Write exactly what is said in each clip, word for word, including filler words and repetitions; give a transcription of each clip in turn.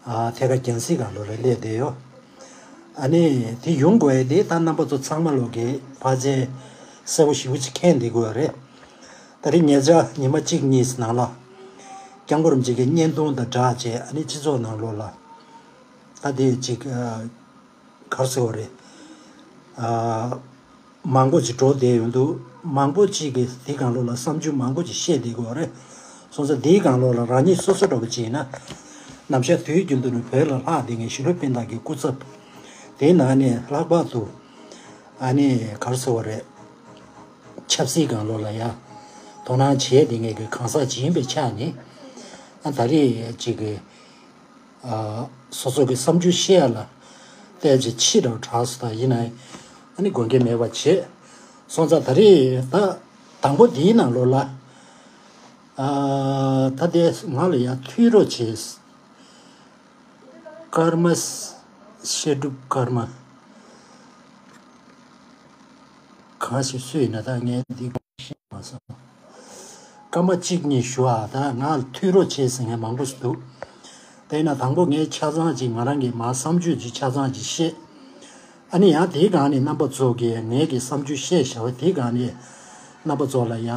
ཨ་ཐད་ཀར་རྒྱང་སྲིང་སྒང་ལོགས་ལ་སླེབས་བསྡད་ཡོད། ཨ་ནི་དེ་ཡོང་དགོས་ཡས་དེ་ད་རྣམ་པ་ཚོ་ཚང་མ་ལོག་གི་ཕལ་ཆེར་གསལ་པོ་ཞེ་པོ་ཅིག་མཁྱེན་བསྡད་ཀྱི་ཡོད་རེད། ད་རེས་ཉེ་ཆར་ཉི་མ་གཅིག་གཉིས་ནང་ལ་སྐྱབས་མགོན་རིན་པོ་ཆེ་གི་བརྙན་ཐུང་དང་སྦྲགས་བྱས། ཨ་ནི་སྤྱི་ཚོགས་ནང་ལོགས་ལ་ད་དེ་ཅིག་ཨ་ག་རེ་ཟེར་དགོས་རེད། ཨ་མང་པོ་ཅིག་འགྲོ་བསྡད་ཡོང་དུས། མང་པོ་ཅིག་གིས་དེའི་སྒང་ལོགས་ལ་བསམ་ཚུལ་མང་པོ་ཅིག་བཤད་བསྡད་ཀྱི་ཡོད་རེད། སོང་ཙང་དེའི་སྒང་ལོགས་ལ་རང་ཉིད་སོ་སོ་འདྲ་པོ་ཅིག་ཡིན་ན། ནམ་ཞག་དུས་རྒྱུན་དུ་ནས་བོད་ལ་ལྷག་བསྡད་མཁན་གཞིས་ལུས་སྤུན་ཟླ་གི་སྐུ་ཚབ། དེའི་ནང་ནས་ལྷག་པར་དུ་ཨ་ནི་ག་རེ་ཟེར་དགོས་རེད། ཆབ་སྲིད་སྒང་ལོགས་ལ་ཡ་དོ་སྣང་བྱས་བསྡད་མཁན་གྱི་གང་ཟག་ཅིག་ཡིན་པའི་ཆ་ནས། ཨ་ད་རེས་ཅིག་གི་ཨ་སོ་སོ་གི་བསམ་ཚུལ་བཤད་ཡ་ལ་བལྟས་ཚེ་ཕྱི་དྲགས་དྲགས་སུ་ད་ཡིན་ན། ཨ་ནི་དགོངས་འགལ་མེད་པ་བྱེད། སོང་ཙང་ད་རེས་ད་དང་པོ་འདིའི་ནང་ལོགས་ལ། ཨ་ད་དེ་ང་ལ་ཡ་ཐུགས་རོགས་བྱེད། ཀརྨ། བཤད་སྒྲུབ་ཀརྨ། གང་ཞིག་སུ་ཡིན་ན་ད་ངས་འདི་ཤེས་མ་སོང་། སྐར་མ་གཅིག་གཉིས་ཞུ་ཨ། ད་ང་ལ་ཐུགས་རོགས་བྱེད་ཟེར་མཁན་མང་པོ་ཞིག་འདུག་དེས་ན་དང་པོ་ངས་ཆ་ཚང་ཅིག་ང་རང་གི་མ་བསམ་ཚུལ་ཅིག་ཆ་ཚང་ཅིག་བཤད། ཨ་ནི་ཡང་དེའི་སྒང་ནས་རྣམ་པ་ཚོ་གིས་ངེད་ཀྱི་བསམ་ཚུལ་བཤད་བཞག་པ་དེའི་སྒང་ནས་རྣམ་པ་ཚོ་ལ་ཡ་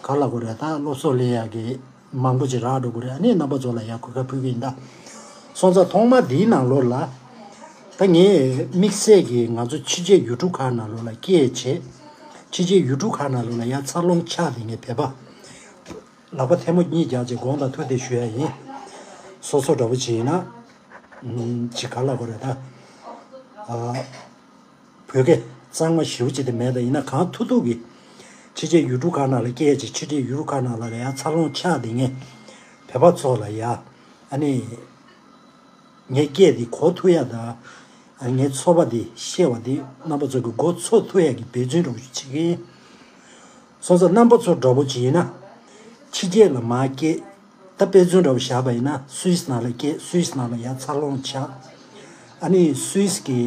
ག་ལབ་དགོས་རེད། ད་སློབ་གསོ་ལེན་ཡག་གི་མང་པོ་ཅིག་རག་འགྲོ་གི་རེད། ཨ་ནི་རྣམ་པ་ཚོ་ལ་ཡ་གོ་སྐབས་ཕུལ་གི་ཡིན་ད། སོང་ཙང་ཐོག་མ་འདིའི་ནང་ལོགས་ལ། ད་ངས་དམིགས་བསལ་གྱིས་ང་ཚོ་ཕྱི་རྒྱལ་ཡུལ་གྲུ་ཁག་ནང་ལོགས་ལ་སྐད་བྱས། ཕྱི་རྒྱལ་ཡུལ་གྲུ་ཁག་ནང་ལོགས་ལ་ཡ་འཚར་ལོངས་ཆགས་བསྡད་མཁན་བོད་པ། ལག་པ་ཐལ་མོ་གཉིས་རྒྱག་བྱས་དགོངས་དག་ཐུགས་བདེ་ཞུ་ཡ་ཡིན། སོ་སོ་འདྲ་པོ་ཅིག་ཡིན་ན། ཨུམ། ཅིག་ག་ལབ་དགོས་རེད་ད། ཨ། བོད་སྐད་གཙང་མ་ཞེ་པོ་ཅིག་དེ་མེད་ད། ཡིན་ན་གང་ཐུབ་ཐུབ་ཀྱིས་ཕྱི་རྒྱལ་ཡུལ་གྲུ་ཁག་ནང་ལ་སྐད་བྱས། ཕྱི་རྒྱལ་ཡུལ་གྲུ་ཁག་ནང་ལ་ཡ་འཚར་ལོངས་ཆགས་བསྡད་མཁན་བོད་པ་ཚོ་ལ་ཡ། ཨ་ནི་ངའི་སྐད་འདི་གོ་ཐུབ་ཡ་དང་། ཨ་ངའི་ཚོར་བ་འདི་ཤེས་པ་འདི་རྣམ་པ་ཚོ་གི་མགོ་ཚོད་ཐུབ་ཡ་གི་འབད་བརྩོན་འདྲ་པོ་ཞིག་བྱེད་ཀྱི་ཡིན། སོང་ཙང་རྣམ་པ་ཚོ་འདྲ་པོ་ཅིག་ཡིན་ན། ཕྱི་རྒྱལ་ལ་མར་སྐྱེས། ད་དཔེ་མཚོན་འདྲ་པོ་བཞག་པ་ཡིན་ན་སུད་སི་ནང་ལ་སྐྱེས། སུད་སི་ནང་ལ་ཡ་འཚར་ལོངས་ཆགས། ཨ་ནི་སུད་སི་གི་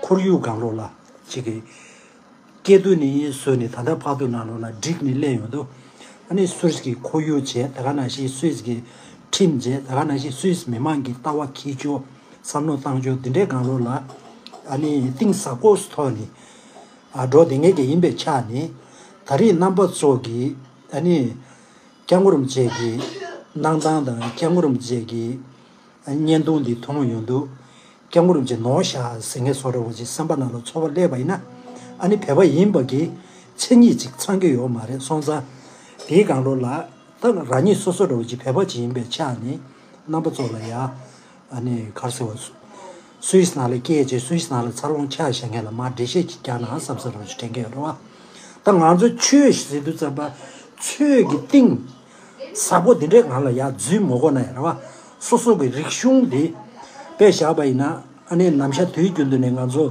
ཁོར་ཡུག་སྒང་ལོགས་ལ་ཅིག་གི་སྐྱེས་དུས་ནས་བཟུང་ནས་ད་ལྟ་བར་དུ་ནང་ལོགས་ལ་འགྲིག་ནས་སླེབས་ཡོང་དུས། ཨ་ནི་སུད་སི་གི་ཁོར་ཡུག་བྱས། དེ་ག་ནང་བཞིན་སུད་སི་གི་ཁྲིམས་བྱས། དེ་ག་ནང་བཞིན་སུད་སི་མི་མང་གི་ལྟ་བ་འཁྱེར་ཕྱོགས། བསམ་བློ་བཏང་ཕྱོགས་འདི་འདྲའི་སྒང་ལོགས་ལ། ཨ་ནི་གཏིང་ཟབ་པོ་ཐོག་ནས་ཨ་འགྲོ་བསྡད་མཁན་གྱི་ཡིན་པའི་ཆ་ནས། ད་རེས་རྣམ་པ་ཚོ་གིས་ཨ་ནི་སྐྱབས་མགོན་རིན་པོ་ཆེ་གི་གནང་སྟངས་དང་། སྐྱབས་མགོན་རིན་པོ་ཆེ་གི་བརྙན་ཐུང་འདི་མཐོང་ཡོང་དུས། སྐྱབས་མགོན་རིན་པོ་ཆེ་ནོར་བཞག་ཟེར་མཁན་བཟོ་འདྲ་པོ་ཅིག་སེམས་པ་ནང་ལ་ཚོར་བ་སླེབས་པ་ཡིན་ན། ཨ་ནི་བོད་པ་ཡིན་པ་གི་མཚན་ཉིད་ཅིག་ཚང་གི་ཡོད་མ་རེད། སོང་ཙང་དེའི་སྒང་ལོགས་ལ། ད་རང་ཉིད་སོ་སོ་འདྲ་པོ་ཅིག་བོད་པ་ཅིག་ཡིན་པའི་ཆ་ནས་རྣམ་པ་ཚོ་ལ་ཡ། ཨ་ནི་ག་རེ་ཟེར་བ། སུད་སི་ནང་ལ་སྐྱེས་བྱས་སུད་སི་ནང་ལ་འཚར་ལོངས་ཆགས་བཞག་མཁན་ལ་མར་འགྲེལ་བཤད་ཅིག་རྒྱག་ན་བསམ་བསམ་འདྲ་པོ་ཅིག་དྲན་གྱི་ཡོད་རེད་བ། ད་ང་ཚོ་ཆོས་ཟེར་དུས་ཙམ་པ། ཆོས་ཀྱི་གཏིང་ཟབ་པོ་འདི་འདྲའི་སྒང་ལ་ཡ་འཛུལ་མི་དགོས་ན་ཡང་རེད་བ། སོ་སོ་གི་རིག་གཞུང་འདི་དཔེ་བཞག་པ་ཡིན་ན། ཨ་ནི་ནམ་ཞག་དུས་རྒྱུན་དུ་ནས་ང་ཚོ་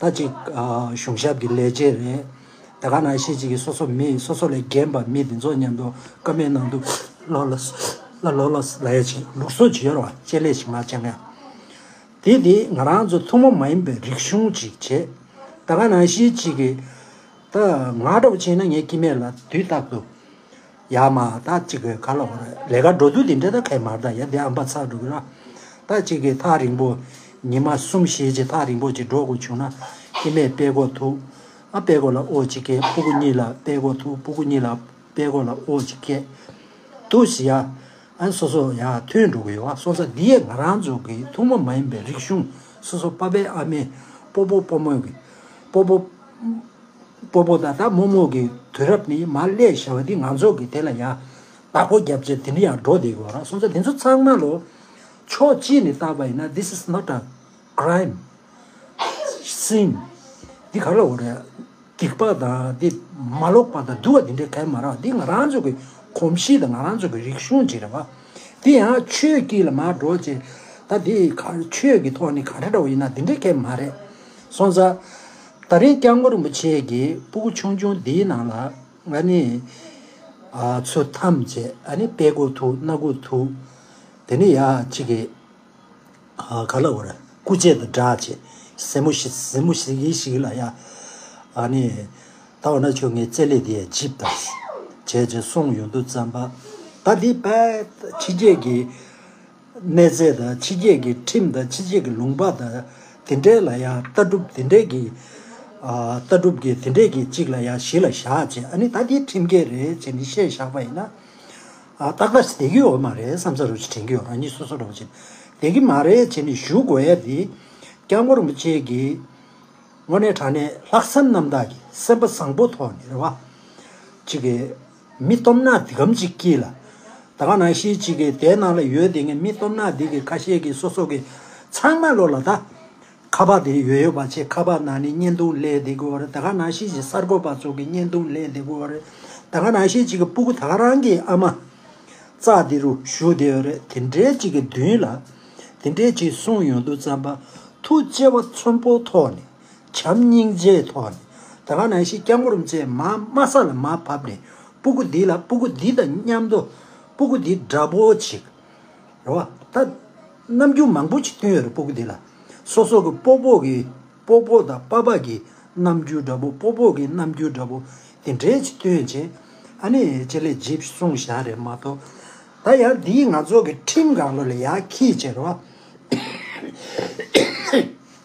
ད་ཅིག་ཨ་གཞུང་ཞབས་ཀྱི་ལས་བྱེད་རེད། དེ་ག་ནང་བཞིན་ཅིག་གི་སོ་སོ་མི། སོ་སོ་ལས་རྒན་པ་མི་དེ་ཚོ་མཉམ་དུ་ཀ་མེད་ནང་དུ་ལོ་ལ་ལ་ལོ་ལ་ལ་ཡ་ཅིག་ལུགས་སྲོལ་ཅིག་ཡོད་རེད་བ། ཆེད་ལས་ཅིག་མ་བྱེད་ན། དེ་དེ་ང་རང་ཚོ་ཐུན་མོང་མ་ཡིན་པའི་རིག་གཞུང་ཅིག་བྱེད། དེ་ག་ནང་བཞིན་ཅིག་གི་ད་ང་འདྲ་པོ་བྱས་ན་ངའི་སྐྱེ་དམན་ལ་དུས་རྟག་ཏུ། ཡ་མ་ད་ཅིག་གི་ག་ལ་བ་རེད། ལས་ཀ་འགྲོ་དུས་དེ་འདྲ་ད་གས་མར་ད་ཡ་དེ་ཨམ་པ་ཚར་འགྲོ་གི་ར། ད་ཅིག་གི་ཐག་རིང་པོ། ཉི་མ་གསུམ་བཞི་ཅིག་ཐག་རིང་པོ་ཅིག་འགྲོ་དགོས་བྱུང་ན། སྐྱེ་དམན་པད་ཀོ་ཐུག་ཨ་པད་ཀོ་ལ་ཨོ་ཅིག་སྐད། སྤུ་གུ་གཉིས་ལ་པད་ཀོ་ཐུག་སྤུ་གུ་གཉིས་ལ་པད་ཀོ་ལ་ཨོ་ཅིག་སྐད། འདུག་སེ་ཡ། ཨ་སོ་སོ་ཡ་ཐོན་འགྲོ་གི་ཡོད་བ། སོང་ཙང་འདི་ཡས་ང་རང་ཚོ་གི་ཐུན་མོང་མ་ཡིན་པའི་རིག་གཞུང་། སོ་སོ་པ་ཕའི་ཨ་མའི་སྤོ་བོ་སྤོ་མོ་གི་སྤོ་བོ། སྤོ་བོ་དང་ད་རྨོ་མོ་གི་དུས་རབས་ནས་མར་སླེབས་བཞག་པ་འདི་ང་ཚོ་གི་དེ་ལ་ཡ་བདག་པོ་རྒྱབ་བྱས་དེ་འདྲ་ཡང་འགྲོ་བསྡད་དགོས་ར། སོང་ཙང་དེ་ཚོ་ཚང་མ་ལོ་ཕྱོགས་གཅིག་ནས་བལྟས་པ་ཡིན་ན། This is not a crime, sin. འདི་ག་ལ་འོ་རེད། སྡིག་པ་དང་འདི་མ་ལོག་པ་དང་སྡུག་པ་འདི་འདྲའི་གང་ཡང་མ་རེད། འདི་ང་རང་ཚོ་གི་གོམས་གཤིས་དང་ང་རང་ཚོ་གི་རིག་གཞུང་ཅིག་རེད་བ། འདི་ཡང་ཆོས་དཀྱིལ་ལ་མར་འགྲོ་བྱས། ད་འདི་ག་ཆོས་ཀྱི་ཐོག་ནས་ག་འདྲ་འདྲ་བོ་ཡིན་ན་འདི་འདྲའི་གང་ཡང་མ་རེད། སོང་ཙང་། ད་རིང་སྐྱབས་མགོན་རིན་པོ་ཆེ་གིས་སྤུ་གུ་ཆུང་ཆུང་འདིའི་ནང་ལ་ང་ནི་ཨ་ཚུར་འཐམས་བྱས། ཨ་ནི་པད་ཀོ་ཐུག་སྣ་ཁུག་ཐུག་དེ་ནས་ཡ་ཅིག་གི་ཨ་ག་ལ་འོ་ར་སྐུ་རྗེས་དང་སྦྲགས་བྱས། གཟིགས་མོ་ཞིག་གཟིགས་མོ་ཞིག་ཞིག་ལ་ཡ། ཨ་ནི་ད་འོ་ན་ཁྱོད་ངའི་རྩེད་ལེ་དེ་ཡ་འཇིབ་དང་བྱས་བྱས་སོང་ཡོང་དུས་ཙམ་པ། ད་འདི་དཔེ་ཕྱི་རྒྱལ་གྱི་ གནས་ཚད་དང་ཕྱི་རྒྱལ་གྱི་ཁྲིམས་དང་ཕྱི་རྒྱལ་གྱི་ལུང་པ་དང་དེ་འདྲའི་ལ་ཡང་ལྟ་གྲུབ་དེ་འདྲའི་གི་ཨ་ལྟ་གྲུབ་ཀྱི་དེ་འདྲའི་གི་གཅིག་ལ་ཡང་གཞི་ལ་བཞག་བྱས། ཨ་ནི་ད་དེ་ཁྲིམས་འགལ་རེད་བྱས་ནས་བཤད་བཞག་པ་ཡིན་ན། ཨ་ཏག་ཏག་བསྡད་ཀྱི་ཡོད་མ་རེད་བསམ་ས་རུ་ཅིག་དྲན་གྱི་ཡོད། རང་ཉིད་སོ་སོ་རུ་ཅིག་བསྡད་ཀྱི་མ་རེད་བྱས་ནས་ཞུ་དགོས་ཡ་དེ། སྐྱབས་མགོན་རིན་པོ་ཆེ་གིས་དངོས་གནས་དྲང་གནས་ལྷག་བསམ་རྣམ་དག་གིས་སེམས་པ་བཟང་པོ་ཐོག་ནས་རེད་བ། ཅིག་གི་མི་སྟོབས་ན་འདི་གམ་ཅིག་སྐྱིད་ལ། ད་ག་ནང་བཞིན་ཅིག་གི་དེའི་ནང་ལ་ཡོད་དེ་ངས་མི་སྟོབས་ན་འདི་གི་ཁ་ཤས་ཀྱི་སོ་སོ་གི་ཚང་མ་ལོ་ལ་ད། ཁ་པར་དེ་ཡོད་ཡོད་པ་བྱས་ཁ་པར་ནང་ནས་བརྙན་ཐུང་ལས་བསྡད་དགོས་པ་རེད། ད་ག་ནང་བཞིན་གྱི་གསར་འགོད་པ་ཚོ་གི་བརྙན་ཐུང་ལས་བསྡད་དགོས་པ་རེད། ད་ག་ནང་བཞིན་གཅིག་གི་སྤུ་གུ་ད་ག་རང་གི་ཨ་མ་རྩ་དེ་རུ་བཞུགས་བསྡད་ཡོད་རེད། དེ་འདྲའི་གཅིག་གི་མདུན་ལ་དེ་འདྲའི་གཅིག་གསུང་ཡོང་དུས་ཙམ་པ་ཐུགས་བརྩེ་བ་ཆེན་པོ་ཐོག་ནས་བྱམས་སྙིང་རྗེའི་ཐོག་ནས་ད་ག་ནང་བཞིན་སྐྱབས་མགོན་རིན་པོ་ཆེ་མ་དམའ་ས་ལ་མ་བབས་ནས་སྤུ་གུ་འདི་ལ་སྤུ་གུ་འདི་དང་མཉམ་དུ་སྤུ་གུ་འདི་འདྲ་པོ་ཅིག་རེད་བ། ད་རྣམ་འགྱུར་མང་པོ་ཅིག་སྟོན་ཡོད་རེད་སྤུ་གུ་འདི་ལ། སོ་སོ་གི་སྤོ་སྤོ་གི་སྤོ་སྤོ་དང་པ་ཕ་གི་རྣམ་འགྱུར་འདྲ་པོ་སྤོ་སྤོ་གི་རྣམ་འགྱུར་འདྲ་པོ་དེ་འདྲའི་ཅིག་སྟོན་བྱས། ཨ་ནི་ཅི་ལས་ཇིབ་གསུངས་བཞག་རེད་མ་གཏོགས། ད་ཡང་འདིའི་ང་ཚོ་གི་ཁྲིམས་སྒང་ལོ་ལ་ཡར་འཁྱེར་བྱས་རེད་བ།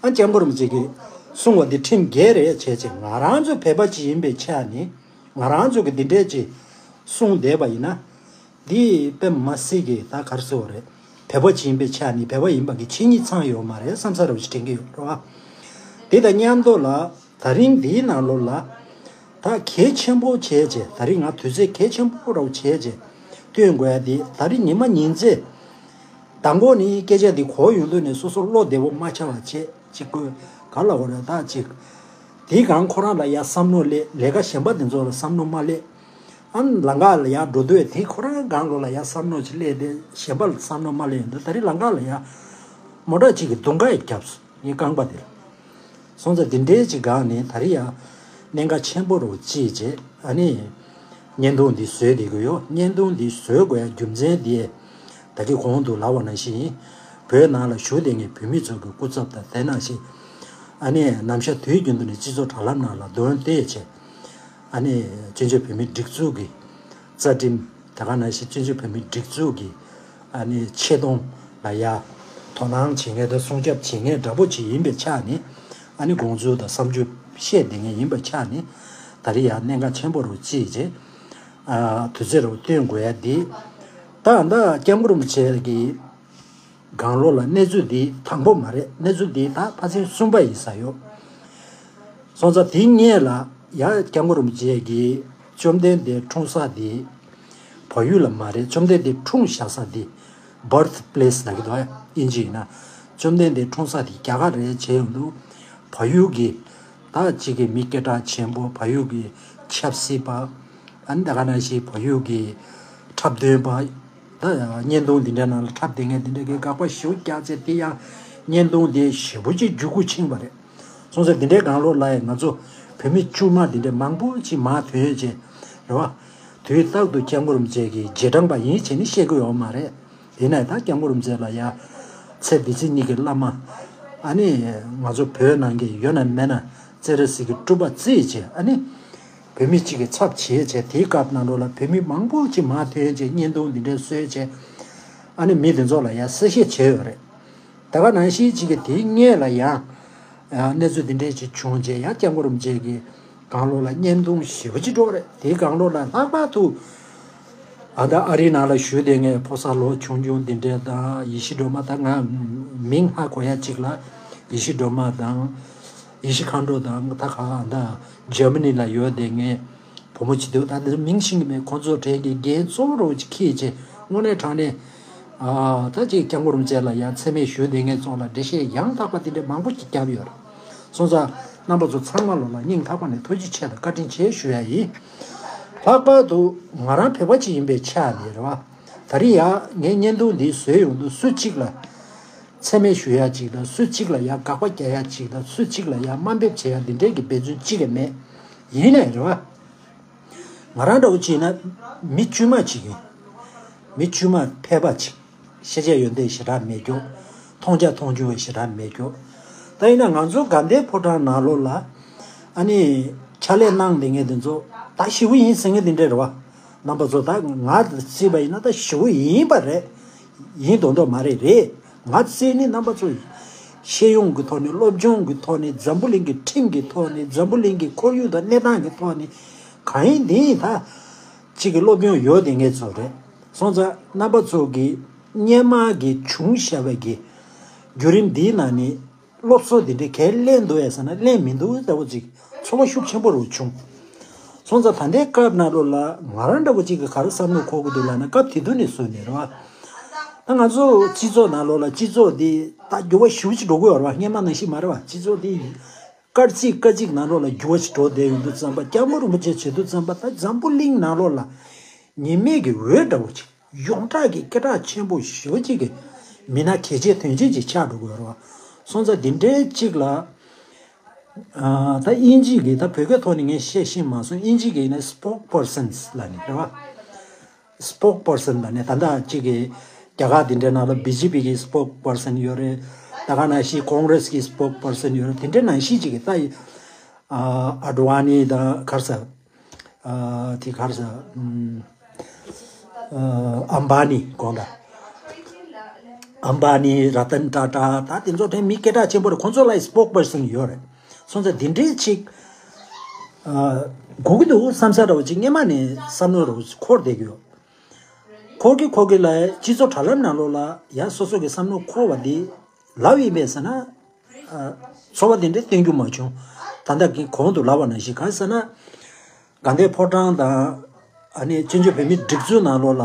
ཨ་སྐྱབས་མགོན་རིན་པོ་ཆེ་གིས་གསུངས་པ་འདི་ཁྲིམས་འགལ་རེད་བྱས་བྱས། ང་རང་ཚོ་བོད་པ་ཅིག་ཡིན་པའི་ཆ་ནས་ང་རང་ཚོ་གི་འདི་འདྲའི་ཅིག་གསུངས་བསྡད་པ་ཡིན་ན། འདི་དཔེ་མ་སྲིད་ཀྱི་ད་ག་རེ་ཟེར་བ་རེད། བོད་པ་ཅིག་ཡིན་པའི་ཆ་ནས་བོད་པ་ཡིན་པ་གི་ཆོས་ཉིད་ཚང་ཡོད་མ་རེད་བསམ་ས་རུ་ཅིག་དྲན་གྱི་ཡོད་རེད་བ། དེ་དང་མཉམ་དུ་ལ་ད་རིང་འདིའི་ནང་ལོགས་ལ་ད་གལ་ཆེན་པོ་བྱས་བྱས། ད་རིང་ང་དུས་ཚོད་གལ་ཆེན་པོ་རུ་བྱས་བྱས་སྟོན་དགོས་ཡ་དེ། ད་རིང་ཉི་མ་ཉིན་མཚན་མདང་དགོང་ནས་སྐད་ཆ་འདི་གོ་ཡོང་དུས་ནས་སོ་སོ་བློ་བདེ་པོ་མ་ཆགས་པ་བྱས་ཅིག་དགོས་ག་ལ་བ་རེད་ད་ཅིག་དེའི་སྒང་ཁོ་རང་ལ་ཡ་བསམ་མནོ་སླེབས། ལས་ཀ་གཞན་པ་དེ་ཚོ་ལ་བསམ་མནོ་མ་སླེབས། ཨ་ནི་ལམ་ཁ་ལ་ཡར་འགྲོ་དུས་དེ་ཁོ་རང་སྒང་ལོགས་ལ་ཡར་བསམ་མནོ་ཅིག་སླེབས་ཏེ་གཞན་པ་ལ་བསམ་མནོ་མ་སླེབས་ཡོང་དུས་ད་རེས་ལམ་ཁ་ལ་ཡར་མོ་ཊ་ཅིག་གིས་རྡུང་ཁ་ཡི་བརྒྱབ་སོང་ངའི་རྐང་པ་དེ་ལ། སོང་ཙང་དེ་འདྲའི་ཅིག་སྒང་ནས་ད་རེས་ཡར་གནད་འགག་ཆེན་པོ་རུ་ཅིག་བྱས། ཨ་ནི་བརྙན་ཐུང་འདི་བཟོས་བསྡད་ཀྱི་ཡོད། བརྙན་ཐུང་འདི་བཟོ་དགོས་ཡ་རྒྱུ་མཚན་འདི་ད་གིན་གོང་དུ་ལབ་པ་ནང་བཞིན་བོད་ནང་ལ་བཞུགས་བསྡད་མཁན་བོད་མི་ཚོ་གི་སྐུ་ཚབ་དང་དེ་ནང་བཞིན་ཨ་ནི་ནམ་ཞག་དུས་རྒྱུན་དུ་ནས་སྤྱི་ཚོགས་དྲ་ལམ་ནང་ལ་འདོན་སྤེལ་བྱས། ཨ་ནི་བཙན་བྱོལ་བོད་མིའི་སྒྲིག་འཛུགས་ཀྱི་རྩ་ཁྲིམས་དེ་ག་ནང་བཞིན་བཙན་བྱོལ་བོད་མིའི་སྒྲིག་འཛུགས་ཀྱི་ཨ་ནི་ཆེ་མཐོང་ལ་ཡ་དོ་སྣང་བྱེད་མཁན་དང་སྲུང་སྐྱོབ་བྱེད་མཁན་འདྲ་པོ་ཅིག་ཡིན་པའི་ཆ་ནས། ཨ་ནི་དགོངས་ཚུལ་དང་བསམ་ཚུལ་བཤད་བསྡད་མཁན་ཡིན་པའི་ཆ་ནས་ད་རེས་ཡ་གནད་འགག་ཆེན་པོ་རུ་བརྩིས་རྗེས་ཨ་དུས་ཚོད་རུ་བཏོན་དགོས་ཡ་འདི། ད་ད་སྐྱབས་མགོན་རིན་པོ་ཆེ་གི་སྒང་ལོགས་ལ་གནས་ཚུལ་འདི་དང་པོ་མ་རེད། གནས་ཚུལ་འདི་ད་ཕལ་ཆེར་གསུམ་པ་ཡིན་ས་ཡོད། སོང་ཙང་དེའི་སྔོན་ལ་ཡ་སྐྱབས་མགོན་རིན་པོ་ཆེ་གིས་བཅོམ་ལྡན་འདས་འཁྲུངས་ས་འདི་བལ་ཡུལ་ལ་མ་རེད། བཅོམ་ལྡན་འདས་འཁྲུངས་བཞག་ས་འདི་བར་ཐི་པི་ལེ་སི་ལབ་ཀྱི་འདུག་ཨ་དབྱིན་ཇི་ཡིན་ན། བཅོམ་ལྡན་འདས་འཁྲུངས་ས་འདི་རྒྱ་གར་རེད་བྱས་ཡོང་དུས་བལ་ཡུལ་གྱི་ད་གཅིག་གི་མི་སྐད་གྲགས་ཆེན་པོ་བལ་ཡུལ་གྱི་ཆབ་སྲིད་པ། ཨ་ནི་ད་ག་ནང་བཞིན་བལ་ཡུལ་གྱི་འཁྲབ་སྟོན་པ། ད་བརྙན་ཐུང་འདི་འདྲའི་ནང་ལ་འཁྲབ་བསྡད་མཁན་འདི་འདྲ་གི་དགག་པ་ཞེ་པོ་རྒྱག་ཚེ་དེ་ཡང་བརྙན་ཐུང་དེ་ཞེ་པོ་ཅིག་འཇུག་སྒོ་ཕྱིན་པ་རེད། སོང་ཙང་འདི་འདྲའི་སྒང་ལོགས་ལ་ཡང་ང་ཚོ་བོད་མི་དཀྱུས་མ་འདི་འདྲ་མང་པོ་ཅིག་མར་ཐོན་ཡོད་ཅེས་རེད་བ། དུས་རྟག་ཏུ་སྐྱབས་མགོན་རིན་པོ་ཆེ་གི་རྗེས་འབྲང་པ་ཡིན་བྱས་ནས་བཤད་ཀྱི་ཡོད་མ་རེད། ཡིན་ནའི་ད་སྐྱབས་མགོན་རིན་པོ་ཆེ་ལ་ཡང་ཚེ་འདི་ཕྱི་གཉིས་ཀྱི་བླ་མ། ཨ་ནི་ང་ཚོ་བོད་ནང་གི་ཡོད་ན་མེད་ན་སྤྱན་རས་གཟིགས་ཀྱི་སྤྲུལ་པ་བརྩིས་བྱས། ཨ་ནི་བོད་མི་གཅིག་གི་ཚབ་བྱས་བྱས་དེའི་སྐབས་ནང་ལོགས་ལ་བོད་མི་མང་པོ་ཅིག་མར་ཐོན་བྱས་བརྙན་ཐུང་འདི་འདྲའི་བཟོས་བྱས། ཨ་ནི་མི་དེ་ཚོ་ལ་ཡང་གསལ་བཤད་བྱས་ཡོད་རེད། ད་ག་ནང་བཞིན་གཅིག་གི་དེའི་སྔོན་ལ་ཡང་ཡང་གནས་ཚུལ་འདི་འདྲས་ཅིག་བྱུང་རྗེས་ཡང་སྐྱབས་མགོན་རིན་པོ་ཆེ་གི་སྒང་ལོགས་ལ་བརྙན་ཐུང་ཞེ་པོ་ཅིག་འགྲོ་གི་རེད། དེའི་སྒང་ལོགས་ལ་ལྷག་པར་དུ་ཨ་ད་ཨ་རིའི་ནང་ལ་བཞུགས་བསྡད་མཁན་ཕོ་གསར་ལོ་ཆུང་ཆུང་འདི་འདྲས་དང་ཡེ་ཤེས་སྒྲོལ་མ། ད་ང་མིང་ཧ་གོ་ཡ་གཅིག་ལ་ཡེ་ཤེས་སྒྲོལ་མ་དང་ཡེ་ཤེས་མཁའ་འགྲོ་དང་། ད་ག་ཨ་ད་འཇར་མ་ནི་ལ་ཡོད་བསྡད་མཁན་བུ་མོ་གཅིག་འདུག་ད་དེ་ཚོ་མིང་ཤེས་ཀྱི་མེད། ཁོང་ཚོ་གྲས་ཀྱི་འགན་གཙོ་བོ་རུ་ཅིག་འཁྱེར་བྱས་དངོས་གནས་དྲང་གནས། ཨ་ད་ཅིག་སྐྱབས་མགོན་རིན་པོ་ཆེ་ལ་ཡང་མཚན་སྨད་ཞུས་བསྡད་མཁན་ཚོ་ལ་འགྲེལ་བཤད་ཡང་དག་པ་དེ་འདྲ་མང་པོ་ཞིག་བརྒྱབ་ཡོད་རེད། སོང་ཙང་རྣམ་པ་ཚོ་ཚང་མ་ལོ་ལ་སྙིང་ཐག་པ་ནས་ཐུགས་རྗེ་ཆེ་དང་བཀའ་དྲིན་ཆེ་ཞུ་ཡ་ཡིན། ལྷག་པར་དུ་ང་རང་བོད་པ་ཅིག་ཡིན་པའི་ཆ་ནས་རེད་བ། ད་རེས་ཡང་ངས་བརྙན་ཐུང་འདི་བཟོས་ཡོང་དུས་སུ་གཅིག་ལ་མཚན་སྨད་ཞུ་ཡ་གཅིག་དང་སུ་གཅིག་ལ་ཡང་དགག་པ་རྒྱག་ཡ་གཅིག་དང་སུ་གཅིག་ལ་ཡང་དམའ་འབེབས་བྱེད་ཡ་འདི་འདྲའི་གི་འབད་བརྩོན་གཅིག་ཀྱང་མེད། ཡིན་ནའི་རེད་བ། ང་རང་འདྲ་བོ་བྱས་ན་མི་དཀྱུས་མ་ཅིག་ཡིན། མི་དཀྱུས་མ་ཕལ་པ་ཅིག་ཤེས་བྱ་ཡོན་ཏན་ཞེ་དྲག་མེད་རྒྱུ། མཐོང་རྒྱ་མཐོང་ཆུང་བའི་ཞེ་དྲག་མེད་རྒྱུ། ད་ཡིན་ན་ང་ཚོ་དགའ་ལྡན་ཕོ་བྲང་ནང་ལོགས་ལ་ཨ་ནི་ཕྱག་ལས་གནང་བསྡད་མཁན་དེ་ཚོ་ད་ཞེ་པོ་ཡིན་ཟེར་མཁན་དེ་འདྲ་རེད་བ། རྣམ་པ་ཚོ་ད་ང་བརྩིས་པ་ཡིན་ན་ད་ཞེ་པོ་ཡིན་པ་རེད། ཡིན་མདོག་མདོག་མ་རེད། རེད། ང་བཙལ་ནི་རྣམ་པ་ཚོ་ཤེས་ཡོན་གྱི་ཐོག་ནས། སློབ་སྦྱོང་གི་ཐོག་ནས། འཛམ་བུ་གླིང་གི་ཁྲིམས་ཀྱི་ཐོག་ནས། འཛམ་བུ་གླིང་གི་ཁོར་ཡུག་དང་གནས་སྟངས་ཀྱི་ཐོག་ནས། གང་ཡིན་འདི་ཡིན། ད་གཅིག་གི་སློབ་སྦྱོང་ཡོད་དེ་ངས་ཚོ་རེད། སོང་ཙང་རྣམ་པ་ཚོ་གི་སྔོན་མ་གི་བྱུང་བཞག་པའི་གི་བརྒྱུད་རིམ་འདིའི་ནང་ནས། སློབ་གསོ་འདི་འདྲའི་གལ་གླེང་འདུག་ཡ་ཟེར་ན་གླེང་མི་འདུག་ལྟ་བུ་ཅིག་ཚོར་བ་ཤུགས་ཆེན་པོ་རུ་བྱུང་། སོང་ཙང་ད་ལྟའི་སྐབས་ནང་ལོགས་ལ་ང་རང་འདྲ་བོ་ཅིག་གིས་ག་རེ་བསམ་བློ་འཁོར་གི་འདུག་ལབ་ན། སྐབས་དེ་དུས་ནས་བཟུང་ནས་རེད་བ། ད་ང་ཚོ་སྤྱི་ཚོགས་ནང་ལོགས་ལ་སྤྱི་ཚོགས་འདི་ད་འགྱུར་བ་ཞེ་པོ་ཅིག་འགྲོ་གི་ཡོད་རེད་བ། སྔོན་མ་ནང་བཞིན་མ་རེད་བ། སྤྱི་ཚོགས་འདི་སྐར་གཅིག་སྐར་གཅིག་ནང་ལོགས་ལ་འགྱུར་བ་ཞིག་འགྲོ་བསྡད་ཡོང་དུས་ཙམ་པ། སྐྱབས་མགོན་རིན་པོ་ཆེ་བྱེད་དུས་ཙམ་པ། ད་འཛམ་བུ་གླིང་ནང་ལོགས་ལ་ཉི་མའི་གི་འོད་འདྲ་བོ་ཅིག་ཡོངས་གྲགས་ཀྱི་སྐད་གྲགས་ཆེན་པོ་ཞེ་པོ་ཅིག་གི་མི་སྣ་གལ་ཆེ་དོན་ཆེན་ཅིག་ཆགས་འགྲོ་གི་ཡོད་རེད་བ། སོང་ཙང་འདི་འདྲའི་ཅིག་ལ། ཨ། ད་དབྱིན་ཇི་གི། ད་བོད་སྐད་ཐོག་ནས་ངས་བཤད་ཤེས་མ་སོང་། དབྱིན་ཇི་གི་ནི་spokespersons་ལབ་ནི་རེད་བ། spokesperson་ལབ་ནི་ད་ལྟ་ཅིག་གི་རྒྱ་གར་འདི་འདྲའི་ནང་ལ་བི་ཇེ་པི་གི་spokesperson་ཡོད་རེད། ད་ག་ནང་བཞིན་ཀོང་རེས་ཀྱི་spokesperson་ཡོད་རེད། དེ་འདྲའི་ནང་བཞིན་ཅིག་གི་ད་ཨ་ཨ་ཌི་ཝ་ནི་དང་ག་རེ་ཟེར། ཨ། དེ་ག་རེ་ཟེར། ཨམ། ཨ། ཨམ་བྷ་ནི་དགོངས་དག་ཨམ་བྷ་ནི། ར་ཏན་ཏཱ་ཏཱ། ད་དེ་ཚོ་དེ་མི་སྐད་གྲགས་ཆེན་པོ་རེད། ཁོང་ཚོ་ལ་spokesperson་ཡོད་རེད། སོང་ཙང་འདི་འདྲའི་ཅིག་ཨ། དགོས་ཀྱི་འདུག་བསམ་ས་འདྲ་བོ་ཅིག་སྔོན་མ་ནས་བསམ་བློ་འདྲ་བོ་ཅིག་འཁོར་བསྡད་ཀྱི་ཡོད། འཁོར་གྱི་འཁོར་གྱི་ལ་སྤྱི་ཚོགས་དྲ་ལམ་ནང་ལོགས་ལ་ཡ་སོ་སོ་གི་བསམ་བློ་འཁོར་བ་འདི་ལབ་ཡིན་པས་ཟེར་ན། ཨ། ཚོར་བ་དེ་འདྲ་བསྟན་རྒྱུ་མ་བྱུང་། ད་ལྟ་གི་གོང་དུ་ལབ་པ་ནང་བཞིན། གང་ཟེར་ན། དགའ་ལྡན་ཕོ་བྲང་དང་། ཨ་ནི་བཙན་བྱོལ་བོད་མིའི་སྒྲིག་འཛུགས་ནང་ལོགས་ལ་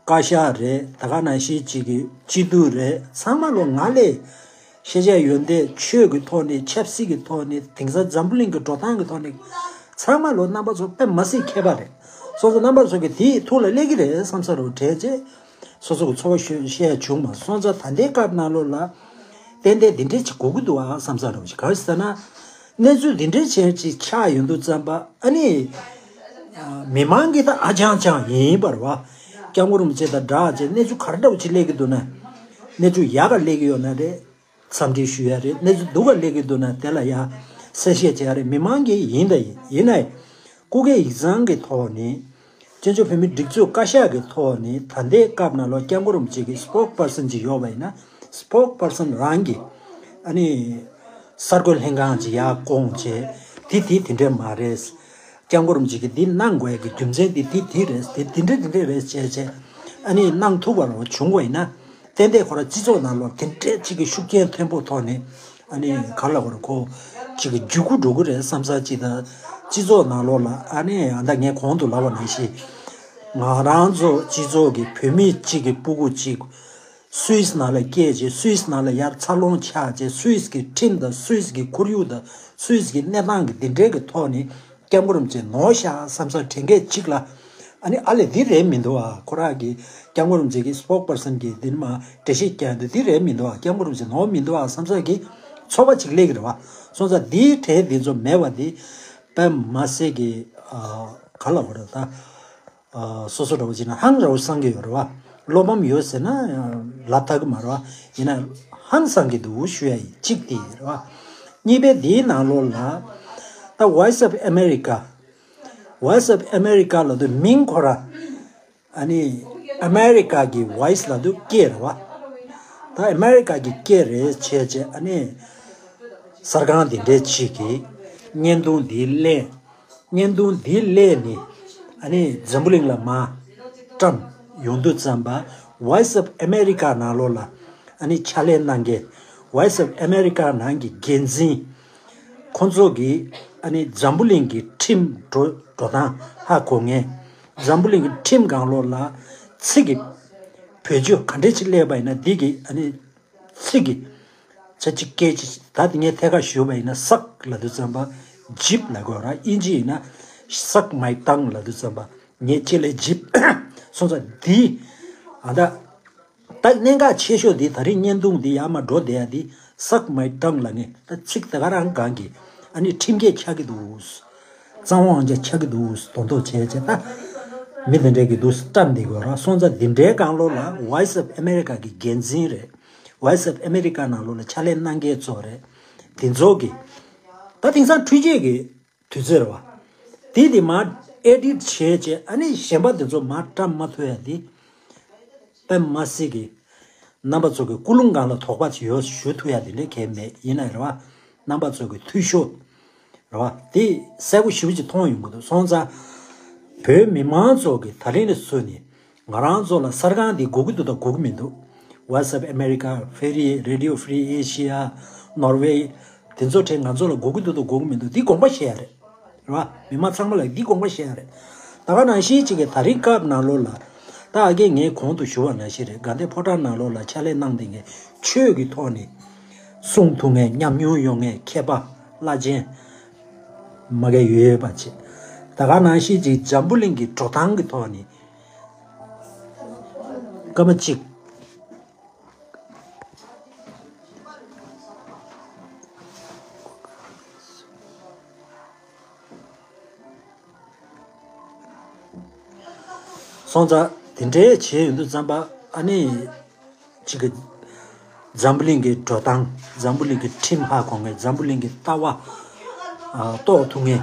བཀའ་ཤག་རེད། ད་ག་ནང་བཞིན་ཅིག་གི་སྤྱི་འཐུས་རེད། ཚང་མ་ལོ་ང་ལས་ཤེས་བྱ་ཡོན་ཏན་ཆོས་ཀྱི་ཐོག་ནས། ཆབ་སྲིད་ཀྱི་ཐོག་ནས། དེང་སང་འཛམ་བུ་གླིང་གི་འགྲོ་སྟངས་ཀྱི་ཐོག་ནས། ཚང་མ་ལོ་རྣམ་པ་ཚོ་དཔེ་མ་སྲིད་མཁས་པ་རེད། སོ་སོ་རྣམ་པ་ཚོ་གི་དེའི་ཐུགས་ལ་སླེབས་ཀྱི་རེད་བསམ་ས་རུ་དྲན་རྗེས། སོ་སོ་གི་ཚོར་བ་ཤོད་བཤད་བྱུང་མ་སོང་ཙང་། ད་ལྟའི་སྐབས་ནང་ལོགས་ལ་ཏན་ཏན་འདི་འདྲས་ཅིག་དགོས་ཀྱི་འདུག་ཨ་བསམ་ས་རུ་ཅིག་གང་ཟེར་ན། གནས་ཚུལ་འདི་འདྲའི་ཆེན་ཅིག་ཆགས་ཡོང་དུས་ཙམ་པ། ཨ་ནི་མི་མང་གིས་ད་ཨ་ཅང་ཅང་ཡིན་པ་རེད་བ། སྐྱབས་མགོན་རིན་པོ་ཆེ་དང་སྦྲགས་བྱས་གནས་ཚུལ་ག་རེ་འདྲ་བོ་ཅིག་སླེབས་ཀྱི་འདུག་ན། གནས་ཚུལ་ཡག་ག་སླེབས་ཀྱི་ཡོད་ན་རེད། འཚམས་འདྲི་ཞུ་ཡ་རེད། གནས་ཚུལ་སྡུག་ག་སླེབས་ཀྱི་འདུག་ན་དེ་ལ་ཡ་གསལ་བཤད་བྱེད་ཡ་རེད། མི་མང་གིས་ཡིན་ད་ཡིན། ཡིན་ནའི་སྐུ་སྒེར་ཡིག་ཚང་གི་ཐོག་ནས། བཙན་བྱོལ་བོད་མིའི་སྒྲིག་འཛུགས་བཀའ་ཤག་གི་ཐོག་ནས་ད་ལྟའི་སྐབས་ནང་ལོགས་སྐྱབས་མགོན་རིན་པོ་ཆེ་གི་spokesperson་ཅིག་ཡོད་པ་ཡིན་ན། spokesperson་རང་གིས་ཨ་ནི་གསར་འགོད་ལྷན་ཁང་ཅིག་ཡར་བསྐོང་བྱས། དེ་དེ་དེ་འདྲས་མ་རེད། སྐྱབས་མགོན་རིན་པོ་ཆེ་གིས་འདི་གནང་དགོས་ཀྱི་རྒྱུ་མཚན་འདི་དེ་དེ་རེད། དེ་དེ་འདྲས་དེ་འདྲས་རེད་བྱས་བྱས་ཨ་ནི་གནང་ཐུབ་པ་རུ་བྱུང་བ་ཡིན་ན། ཏན་ཏན་ཁོ་རང་སྤྱི་ཚོགས་ནང་ལོགས་དེ་འདྲས་ཅིག་གི་ཤུགས་རྐྱེན་མཐོན་པོ་ཐོག་ནས། ཨ་ནི་ག་ལ་བར་ཁོ་ཅིག་གི་འཇུག་གུ་འགྲོ་གི་རེད་བསམ་ས་ཅིག་དང་། སྤྱི་ཚོགས་ནང་ལོགས་ལ་ཨ་ནི་ཨ་ད་ངས་གོང་དུ་ལབ་པ་ནང་བཞིན། ང་རང་ཚོ་སྤྱི་ཚོགས་ཀྱི་བོད་མི་གཅིག་གི་སྤུ་གུ་གཅིག་སུད་སི་ནང་ལ་སྐྱེས་བྱས། སུད་སི་ནང་ལ་ཡར་འཚར་ལོངས་ཆགས་བྱས། སུད་སི་གི་ཁྲིམས་དང་། སུད་སི་གི་ཁོར་ཡུག་དང་། སུད་སི་གི་གནས་སྟངས་ཀྱི་འདི་འདྲའི་གི་ཐོག་ནས། སྐྱབས་མགོན་རིན་པོ་ཆེ་ནོར་ཤག་བསམ་ས་དྲན་མཁན་གཅིག་ལ། ཨ་ནི་ཨ་ལས་འདི་རེད་མི་འདུག་ཨ། ཁོ་རང་གི་སྐྱབས་མགོན་རིན་པོ་ཆེ་གི་spokesperson་གི་འདི་ནི་མ་འགྲེལ་བཤད་རྒྱག་འདུག་འདི་རེད་མི་འདུག་ཨ། སྐྱབས་མགོན་རིན་པོ་ཆེ་ནོར་མི་འདུག་ཨ་བསམ་ས་གི་ཚོར་བ་ཅིག་སླེབས་ཀྱི་རེད་བ། སོང་ཙང་འདིའི་གྲས་འདི་ཚོ་མེད་པ་འདི་དཔེ་མ་སྲིད་ཀྱི། ཨ། ག་ལ་བ་རེད་ད། ཨ། སོ་སོ་འདྲ་བོ་བྱས་ན་ཧང་འདྲ་བོ་སང་གི་ཡོད་རེད་བ། བློ་ཕམ་ཡོད་ཟེར་ན་ལབ་ཐག་གི་མ་རེད་བ། ཡིན་ན་ཧང་སང་གི་འདུག་ཞུ་ཡ་ཡིན། གཅིག་དེ་རེད་བ། གཉིས་པའི་དེའི་ནང་ལོགས་ལ་ད་Voice of America། Voice of America་ལབ་དུས་མིང་ཁོ་ར། ཨ་ནི་ཨ་མེ་རི་ཀ་གི་Voice་ལབ་དུས་སྐད་རེད་བ། ད་ཨ་མེ་རི་ཀ་གི་སྐད་རེད་བྱས་བྱས། ཨ་ནི་གསར་ཁང་དེ་འདྲའི་ཅིག་གིས་བརྙན་ཐུང་འདི་གླེང་། བརྙན་ཐུང་འདི་གླེང་ནས་ཨ་ནི་འཛམ་བུ་གླིང་ལ་མར་བཀྲམ་ཡོང་དུས་ཙམ་པ། Voice of America་ནང་ལོགས་ལ་ཨ་ནི་ཕྱག་ལས་གནང་མཁན། Voice of America་ནང་གི་འགན་འཛིན་ཁོང་ཚོ་གིས་ཨ་ནི་འཛམ་བུ་གླིང་གི་ཁྲིམས་འགྲོ་འགྲོ་སྟངས་ཧ་གོ་མཁན། འཛམ་བུ་གླིང་གི་ཁྲིམས་སྒང་ལོགས་ལ་ཚིག་གི་བེད་སྤྱོད་ག་འདྲས་ཅིག་སླེབས་པ་ཡིན་ན། འདི་གི་ཨ་ནི་ཚིག་གི་ཆ་གཅིག་སྐད་ཅིག་ད་དེ་ངས་ཐད་ཀར་ཞུས་པ་ཡིན་ན། སག་ལབ་དུས་ཙམ་པ་ཇིབ་ལབ་དགོས་ར། དབྱིན་ཇི་ཡིན་ན་suck my tongue་ལབ་དུས་ཙམ་པ་ངས་ཅི་ལས་ཇིབ། སོང་ཙང་འདི་ཨ་ད་ད་གནད་འགག་ཆེ་ཤོས་འདི། ད་རིང་བརྙན་ཐུང་འདི་ཡར་མར་འགྲོ་བསྡད་ཡ་འདི་suck my tongue་ལབ་མཁན། ད་ཚིག་ད་ག་རང་སྒང་གི་ཨ་ནི་ཁྲིམས་འགལ་ཆགས་ཀྱི་འདུག་གཙང་བོ་ཨང་ཅག་ཆགས་ཀྱི་འདུག་དོན་དུ་བྱས་བྱས། ད་མི་དེ་འདྲས་ཀྱི་འདུག་བཀྲམ་བསྡད་དགོས་ར། སོང་ཙང་འདི་འདྲའི་སྒང་ལོགས་ལ་Voice of America་གི་འགན་འཛིན་རེད། Voice of America་ནང་ལོགས་ལ་ཕྱག་ལས་གནང་མཁན་ཚོ་རེད། དེ་ཚོ་གི་ད་དེང་སང་འཕྲུལ་ཆས་ཀྱི་དུས་ཚོད་རེད་བ། དེ་དེ་མར་edit་བྱས་བྱས། ཨ་ནི་གཞན་པ་དེ་ཚོ་མར་བཀྲམ་མ་ཐུབ་ཡ་དེ། དཔེ་མ་སྲིད་ཀྱི་རྣམ་པ་ཚོ་གི་ཀུན་སློང་སྒང་ལ་དོགས་པ་ཅིག་ཡོད་ཞུ་ཐུབ་ཡ་དེ་འདྲ་གལ་མེད། ཡིན་ན་རེད་བ། རྣམ་པ་ཚོ་གི་འཐུས་ཤོར་རེད་བ། དེ་གསལ་པོ་ཞེ་པོ་ཅིག་མཐོང་ཡོང་གི་འདུག་སོང་ཙང་། བོད་མི་མང་ཚོ་གི་ད་རིང་ནས་བཟུང་ནས་ང་རང་ཚོ་ལ་གསར་ཁང་འདི་དགོས་ཀྱི་འདུག་དང་དགོས་ཀྱི་མི་འདུག Voice of America, Free Radio Free Asia, Norway, དེ་ཚོ་གྲས་ང་ཚོ་ལ་དགོས་ཀྱི་འདུག་དང་དགོས་ཀྱི་མི་འདུག་འདི་དགོངས་པ་བཞེས་ཡ་རེད། རེད་བ། མི་མང་ཚང་མ་ལ་འདི་དགོངས་པ་བཞེས་ཡ་རེད། ད་ག་ནང་བཞིན་གཅིག་གི་ད་རིང་སྐབས་ནང་ལོགས་ལ། ད་ཨ་གིན་ངས་གོང་དུ་ཞུ་བ་ནང་བཞིན་རེད། དགའ་ལྡན་ཕོ་བྲང་ནང་ལོགས་ལ་ཕྱག་ལས་གནང་བསྡད་མཁན་ཆོས་ཀྱི་ཐོག་ནས་གསུང་ཐུབ་མཁན་ཉམས་མྱོང་ཡོད་མཁན་མཁས་པ་བླ་ཆེན་མ་གི་ཡོད་པ་བྱས། ད་ག་ནང་བཞིན་གཅིག་འཛམ་བུ་གླིང་གི་འགྲོ་སྟངས་ཀྱི་ཐོག་ནས་སྐར་མ་གཅིག་སོང་ཙང་དེ་འདྲའི་བྱས་ཡོང་དུས་ཙམ་པ་ཨ་ནི་གཅིག་གི་འཛམ་བུ་གླིང་གི་འགྲོ་སྟངས། འཛམ་བུ་གླིང་གི་ཁྲིམས་ཧ་གོ་མཁན། འཛམ་བུ་གླིང་གི་ལྟ་བ་ཨ་རྟོགས་ཐུབ་མཁན་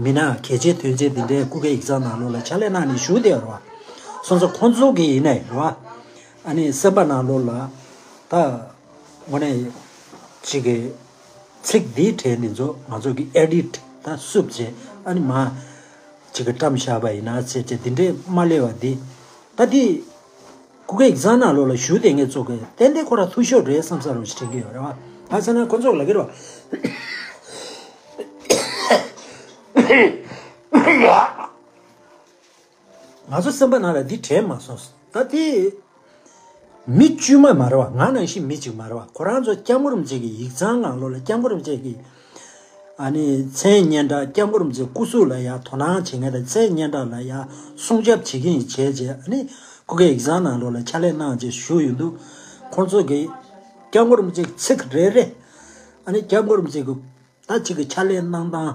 མི་སྣ་གལ་ཆེ་དོན་ཆེ་འདི་འདྲའི་སྐུ་སྒེར་ཡིག་ཚང་ནང་ལོགས་ལ་ཕྱག་ལས་གནང་ནས་བཞུགས་བསྡད་ཡོད་རེད་བ། སོང་ཙང་ཁོང་ཚོ་གི་ཡིན་ནའི་རེད་བ། ཨ་ནི་སེམས་པ་ནང་ལོགས་ལ་ད་དངོས་གནས་གཅིག་གི་ཚིག་འདིའི་གྲས་འདི་ཚོ་ང་ཚོ་གི་ཨེ་ཌིཊ་ད་བསུབ་བྱས། ཨ་ནི་མ་གཅིག་གི་བཀྲམ་བཞག་པ་ཡིན་ན་ཚེ་ཚེ་འདི་འདྲའི་མ་སླེབས་པ་འདི། ད་འདི་སྐུ་སྒེར་ཡིག་ཚང་ནང་ལོགས་ལ་ཞུ་བསྡད་མཁན་ཚོ་གི་ཏན་ཏན་ཁོ་རང་འཐུས་ཤོར་རེད་བསམ་ས་རུ་ཞིག་དྲན་གྱི་ཡོད་རེད་བ། ད་ཚ་ན་ཁོ་ཚོ་ལ་གི་རེད་བ། ང་ཚོ་སེམས་པ་ནང་ལ་འདི་དྲན་མ་སོང་། ད་དེ་མི་དཀྱུས་མ་མ་རེད་བ། ང་ནང་བཞིན་མི་གཅིག་མ་རེད་བ། ཁོ་རང་ཚོ་སྐྱབས་མགོན་རིན་པོ་ཆེ་གི་ཡིག་ཚང་ནང་ལོགས་ལ་སྐྱབས་མགོན་རིན་པོ་ཆེ་གི་ཨ་ནི་མཚན་སྙན་གྲགས། སྐྱབས་མགོན་རིན་པོ་ཆེ་སྐུ་གཟུགས་ལ་ཡ་དོ་སྣང་བྱེད་མཁན་དང་མཚན་སྙན་གྲགས་ལ་ཡ་སྲུང་སྐྱོབ་བྱེད་མཁན་ཡིན་བྱས་བྱས། ཨ་ནི་སྐུ་སྒེར་ཡིག་ཚང་ནང་ལོགས་ལ་ཕྱག་ལས་གནང་བྱས་བཞུགས་ཡོང་དུས། ཁོང་ཚོ་གི་སྐྱབས་མགོན་རིན་པོ་ཆེ་གི་ཚིག་རེ་རེ། ཨ་ནི་སྐྱབས་མགོན་རིན་པོ་ཆེ་གི་ད་ཅིག་གི་ཕྱག་ལས་གནང་སྟངས།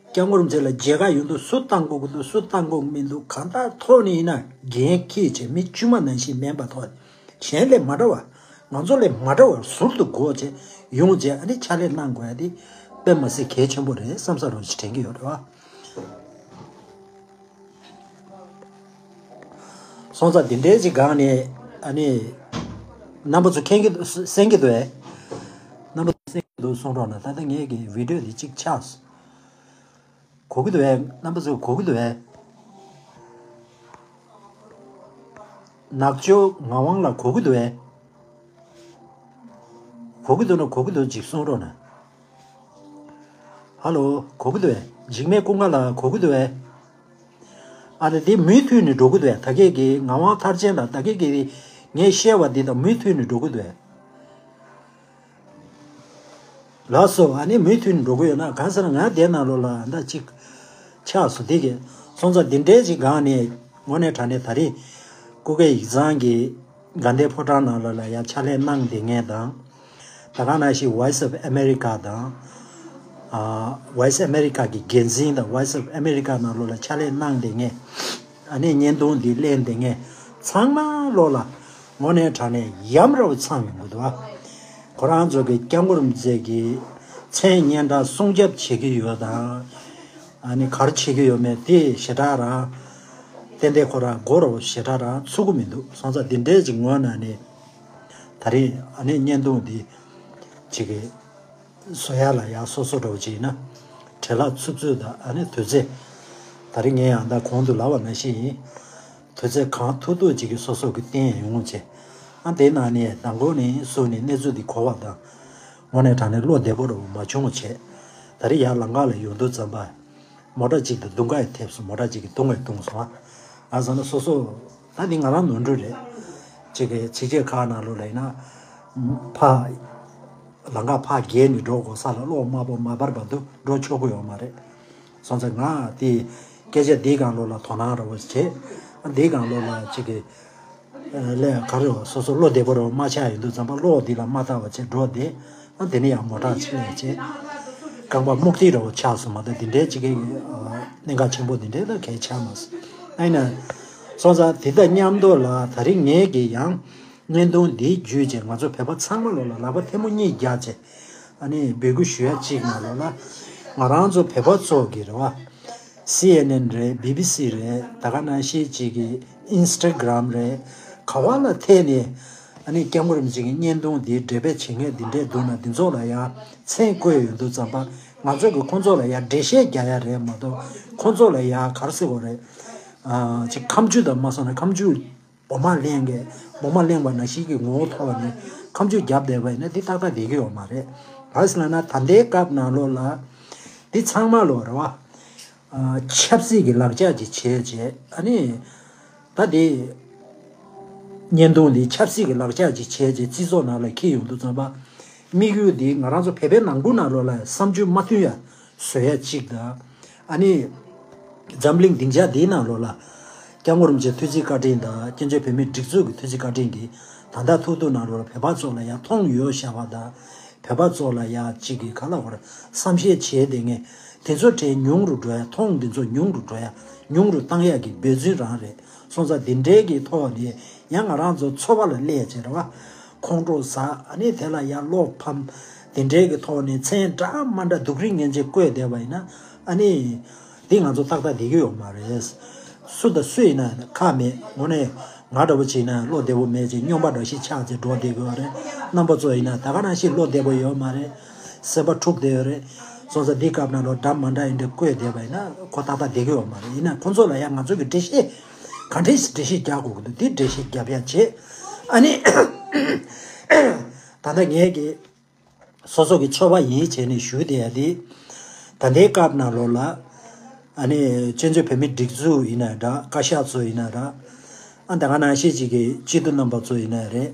སྐྱབས་མགོན་རིན་པོ་ཆེ་ལ་མཇལ་ཁ་ཡོང་དུས་སུ་བཏང་དགོས་ཀྱི་འདུག་སུ་བཏང་དགོས་ཀྱི་མི་འདུག་གང་ལྟར་ཐོག་ནས་ཡིན་ན་འགན་འཁྱེར་བྱས། མི་དཀྱུས་མ་ནང་བཞིན་མིན་པ་ཐོག་ནས། གཞན་ལས་མ་འདྲ་བ། ང་ཚོ་ལས་མ་འདྲ་བར་ཟུར་དུ་སྒོ་བྱས་ཡོང་བྱས། ཨ་ནི་ཕྱག་ལས་གནང་དགོས་ཡ་དེ་དཔེ་མ་སྲིད་གལ་ཆེན་པོ་རེད་བསམ་ས་རུ་ཞིག་དྲན་གྱི་ཡོད་རེད་བ། སོང་ཙང་འདི་འདྲའི་ཅིག་སྒང་ནས་ཨ་ནི་རྣམ་པ་ཚོ་མཁྱེན་གྱི་འདུག་གསན་གྱི་འདུག་ཨེ། རྣམ་པ་ཚོ་གསན་གྱི་འདུག་གསུང་རོགས་གནང་། ད་ལྟ་ངའི་གི་བི་ཌིའོ་འདི་གཅིག་ཆགས་སོང་། གོ་གི་འདུག་ཨེ། རྣམ་པ་ཚོ་གོ་གི་འདུག་ཨེ། ནག་ཅོ་ངག་དབང་ལགས་གོ་གི་འདུག་ཨེ། གོ་གི་འདུག་ན་གོ་གི་འདུག་ཅིག་གསུང་རོགས་གནང་། ཧ་ལོ། གོ་གི་འདུག་ཨེ། འཇིགས་མེད་ཀུན་དགའ་ལགས་གོ་གི་འདུག་ཨེ། ཨ་ནི་དེ་མུ་མཐུད་ནས་འགྲོ་གི་འདུག་ཨེ། ད་གས་ཀྱི་ངག་དབང་མཐར་ཕྱིན་ལགས། ད་གས་ཀྱི་ངས་བཤད་པ་འདི་དང་མུ་མཐུད་ནས་འགྲོ་གི་འདུག་ཨེ། ལགས་སོ། ཨ་ནི་མུ་མཐུད་ནས་འགྲོ་གི་ཡོད་ན། གང་ཟེར་ན་ང་དེ་ནང་ལོགས་ལ་ཨ་ད་ཅིག་ཆགས་སོང་། དེ་གས་སོང་ཙང་འདི་འདྲའི་ཅིག་སྒང་ནས་དངོས་གནས་དྲང་གནས་ད་རེས་སྐུ་སྒེར་ཡིག་ཚང་གི་དགའ་ལྡན་ཕོ་བྲང་ནང་ལོགས་ལ་ཡ་ཕྱག་ལས་གནང་བསྡད་མཁན་དང་། ད་ག་ནང་བཞིན་Voice of America དང་། ཨ། Voice America གི་འགན་འཛིན་དང་། Voice of America ནང་ལོགས་ལ་ཕྱག་ལས་གནང་བསྡད་མཁན། ཨ་ནི་བརྙན་ཐུང་འདི་ལེན་བསྡད་མཁན་ཚང་མ་ལོགས་ལ་དངོས་གནས་དྲང་གནས་ཡམ་ར་བ་ཚང་ཡོང་གི་འདུག་ཨ། ཁོ་རང་ཚོ་གི་སྐྱབས་མགོན་རིན་པོ་ཆེ་གི་མཚན་སྙན་གྲགས་སྲུང་སྐྱོབ་བྱེད་ཀྱི་ཡོད་དང་། ཨ་ནི་ག་རེ་བྱེད་ཀྱི་ཡོད་མེད་དེ་ཞེ་དྲག་རང་ཏན་ཏན་ཁོ་རང་མགོ་ར་བ་ཞེ་དྲག་རང་ཚུད་ཀྱི་མི་འདུག་སོང་ཙང་འདི་འདྲའི་ཅིག་ངོས་ནས་ནི་ད་རེས་ཨ་ནི་བརྙན་ཐུང་འདི་ཅིག་གི་བཟོ་ཡ་ལ་ཡ་སོ་སོ་འདྲ་བོ་ཅིག་ཡིན་ན་བྲེལ་བ་འཚུབ་འཚུབ་དང་། ཨ་ནི་དུས་ཚོད་ད་རེས་ངས་ཡང་ད་གོང་དུ་ལབ་པ་ནང་བཞིན་ཡིན། དུས་ཚོད་གང་ཐུབ་ཐུབ་ཅིག་གི་སོ་སོ་གི་བསྟན་ཡོང་བྱས། ཨ་དེ་ནང་ནས་མདང་དགོང་ནས་བཟུང་ནས་གནས་ཚུལ་འདི་གོ་བ་དང་། དངོས་གནས་དྲང་གནས་བློ་བདེ་པོ་འདྲ་བོ་མ་བྱུང་བ་བྱས། ད་རེས་ཡར་ལམ་ཁ་ལ་ཡོང་དུས་ཙམ་པ། མོ་ཊ་གཅིག་དང་དུང་དཀར་ཡང་ཐེབས་སོང་། མོ་ཊ་གཅིག་གིས་དུང་དཀར་བརྡུངས་སོང་། ཨ་ཟེར་ན་སོ་སོ་ད་འདི་ང་རང་ནོར་འཁྲུལ་རེད། གཅིག་གི་ཕྱི་རྒྱལ་ཁག་ནང་ལོགས་ལ་ཡིན་ན་ཕར་ལམ་ཁ་ཕར་བརྒལ་ནས་འགྲོ་དགོས་ས་ལ་གློག་དམར་པོ་མ་སྤར་བར་དུ་འགྲོ་ཆོག་གི་ཡོད་མ་རེད། སོང་ཙང་ང་དེ་སྐད་ཆ་འདིའི་སྒང་ལོགས་ལ་དོ་སྣང་ར་བོ་བྱེད། འདིའི་སྒང་ལོགས་ལ་གཅིག་གི་ལས་ག་རེ་བ་སོ་སོ་བློ་བདེ་པོ་ར་བ་མ་ཆགས་ཡོང་དུས་ཙམ་པ་གློག་འདི་ལ་མ་བལྟ་བ་བྱས་འགྲོ་བསྡད། ཨ་དེ་ནས་ཡང་མོ་ཊ་ཕྱིན་ལས་བྱས། རྐང་པ་རྨུག་ཐིག་ར་བ་ཆགས་སོང་། མ་གཏོགས་འདི་འདྲའི་གཅིག་གི་ཨ་གནད་འགག་ཆེན་པོ་འདི་འདྲའི་ད་གལ་ཆགས་མ་སོང་། ཨ་ཡིན་ན་སོང་ཙང་དེ་དང་མཉམ་དུ་ལ་ད་རིང་ངས་ཀྱི་ཡང་བརྙན་ཐུང་འདི་བརྒྱུད་བྱས་ང་ཚོ་བོད་པ་ཚང་མ་ལོགས་ལ་ལག་པ་ཐལ་མོ་གཉིས་རྒྱག་བྱས། ཨ་ནི་འབོད་སྐུལ་ཞུ་ཡ་གཅིག་ནང་ལོགས་ལ་ང་རང་ཚོ་བོད་པ་ཚོ་གི་རེད་བ། སི་ཨེན་ཨེན་རེད། བི་བི་སི་རེད། ད་ག་ནང་བཞིན་གཅིག་གི་ཨིན་སི་ཊ་གྷི་རམ་རེད། ག་བ་ལ་ཐད་ནས་ཨ་ནི་སྐྱབས་མགོན་རིན་པོ་ཆེ་གི་བརྙན་ཐུང་འདི་འགྲེལ་པ་བྱེད་མཁན་འདི་འདྲས་འདུག་ན། འདི་ཚོ་ལ་ཡང་མཚན་བཀོད་ཡོང་དུས་ཙམ་པ། ང་ཚོ་གི་ཁོང་ཚོ་ལ་ཡང་འགྲེལ་བཤད་རྒྱག་ཡ་རེད་མ་གཏོགས། ཁོང་ཚོ་ལ་ཡང་ག་རེ་ཟེར་དགོས་རེད། ཨ་ཅིག་ཁ་མཆུ་དང་མ་སོང་ན་ཁ་མཆུ་འབོ་མ་ལེན་གི། འབོ་མ་ལེན་པ་ནང་བཞིན་གྱི་ངོ་བོ་ཐོག་ནས་ཁ་མཆུ་བརྒྱབ་བསྡད་པ་ཡིན་ན་འདི་ཏག་ཏག་བསྡད་ཀྱི་ཡོད་མ་རེད། ག་རེ་ཟེར་ལབ་ན། ད་ལྟའི་སྐབས་ནང་ལོགས་ལ་འདི་ཚང་མ་ལོག་རེད་བ། ཨ་ཆབ་སྲིད་ཀྱི་ལག་ཆ་ཅིག་བྱས་བྱས། ཨ་ནི་ད་དེ་བརྙན་ཐུང་འདི་ཆབ་སྲིད་ཀྱི་ལག་ཆ་ཅིག་བྱས་བྱས་སྤྱི་ཚོགས་ནང་ལ་འཁྱེར་ཡོང་དུས་ཙམ་པ། དམིགས་ཡུལ་འདི་ང་རང་ཚོ་བོད་པའི་ནང་ཁུལ་ནང་ལོགས་ལ་བསམ་ཚུལ་མ་མཐུན་ཡ་བཟོ་ཡ་གཅིག་དང་། ཨ་ནི་འཛམ་གླིང་སྡིངས་ཆ་འདིའི་ནང་ལོགས་ལ་སྐྱབས་མགོན་རིན་པོ་ཆེའི་ཐུགས་རྗེ་བཀའ་དྲིན་དང་། བཙན་བྱོལ་བོད་མིའི་སྒྲིག་འཛུགས་ཀྱི་ཐུགས་རྗེ་བཀའ་དྲིན་གྱིས་ད་ལྟ་ཐུག་ཐུག་ནང་ལོགས་ལ་བོད་པ་ཚོ་ལ་ཡང་མཐོང་ཡོད་བྱ་བ་དང་། བོད་པ་ཚོ་ལ་ཡང་གཅིག་གི་ག་ལ་བར་བསམ་ཤེས་བྱས་དེ་ངས་དེ་ཚོ་གྲས་ཉུང་རུ་འགྲོ་ཡ། མཐོང་དེ་ཚོ་ཉུང་རུ་འགྲོ་ཡ། ཉུང་རུ་བཏང་ཡ་གི་འབད་བརྩོན་རང་རེད། སོང་ཙང་དེ་འདྲའི་གི་ཐོག་ནས་ཡང་ང་རང་ཚོ་ཚོར་བ་ལ་སླེབས་བྱས་རེད་བ། ཁོང་ཁྲོ་ཟ། ཨ་ནི་དེ་ལ་ཡང་བློ་ཕམ། དེ་འདྲའི་གི་ཐོག་ནས་མཚན་འདྲ་མ་འདྲ་སྡུག་རིགས་ངན་ཅིག་བཀོད་བསྡད་པ་ཡིན་ན། ཨ་ནི་འདི་ང་ཚོ་ཏག་ཏག་བསྡད་ཀྱི་ཡོད་མ་རེད། སུ་དང་སུ་ཡིན་ན་ཁག་མེད། དངོས་གནས་ང་འདྲ་བོ་བྱས་ན་བློ་བདེ་པོ་མེད་ཅིག་སྨྱོན་པ་འདྲ་ཞིག་ཆགས་ཅིག་འགྲོ་བསྡད་ཀྱི་ཡོད་རེད། རྣམ་པ་ཚོ་ཡིན་ན་ད་ག་ནང་བཞིན་བློ་བདེ་པོ་ཡོད་མ་རེད། སེམས་པ་འཁྲུག་བསྡད་ཡོད་རེད། སོང་ཙང་འདི་སྐབས་ནང་ལོགས་འདྲ་མ་འདྲ་ཡིན་འདྲ་བཀོད་བསྡད་པ་ཡིན་ན་ཁོ་ཏག་ཏག་བསྡད་ཀྱི་ཡོད་མ་རེད། ཡིན་ན་ཁོང་ཚོ་ལ་ཡང་ང་ཚོ་གི་འགྲེལ་བཤད་ག་འདྲས་འགྲེལ་བཤད་རྒྱག་དགོས་ཀྱི་འདུག་འདི་འགྲེལ་བཤད་རྒྱབ་ཡ་བྱེད། ཨ་ནི་ད་ལྟ་ངས་ཀྱི་སོ་སོ་གི་ཚོར་བ་ཡིན་བྱས་ནས་ཞུ་བསྡད་ཡ་དེ། ད་ལྟའི་སྐབས་ནང་ལོགས་ལ་ཨ་ནི་བཙན་བྱོལ་བོད་མིའི་སྒྲིག་འཛུགས་ཡིན་ན་འདྲ། བཀའ་ཤག་ཚོ་ཡིན་ན་འདྲ། ཨ་དེ་ག་ནང་བཞིན་ཅིག་གི་སྐྱིད་སྡུག་རྣམ་པ་ཚོ་ཡིན་ན་རེད།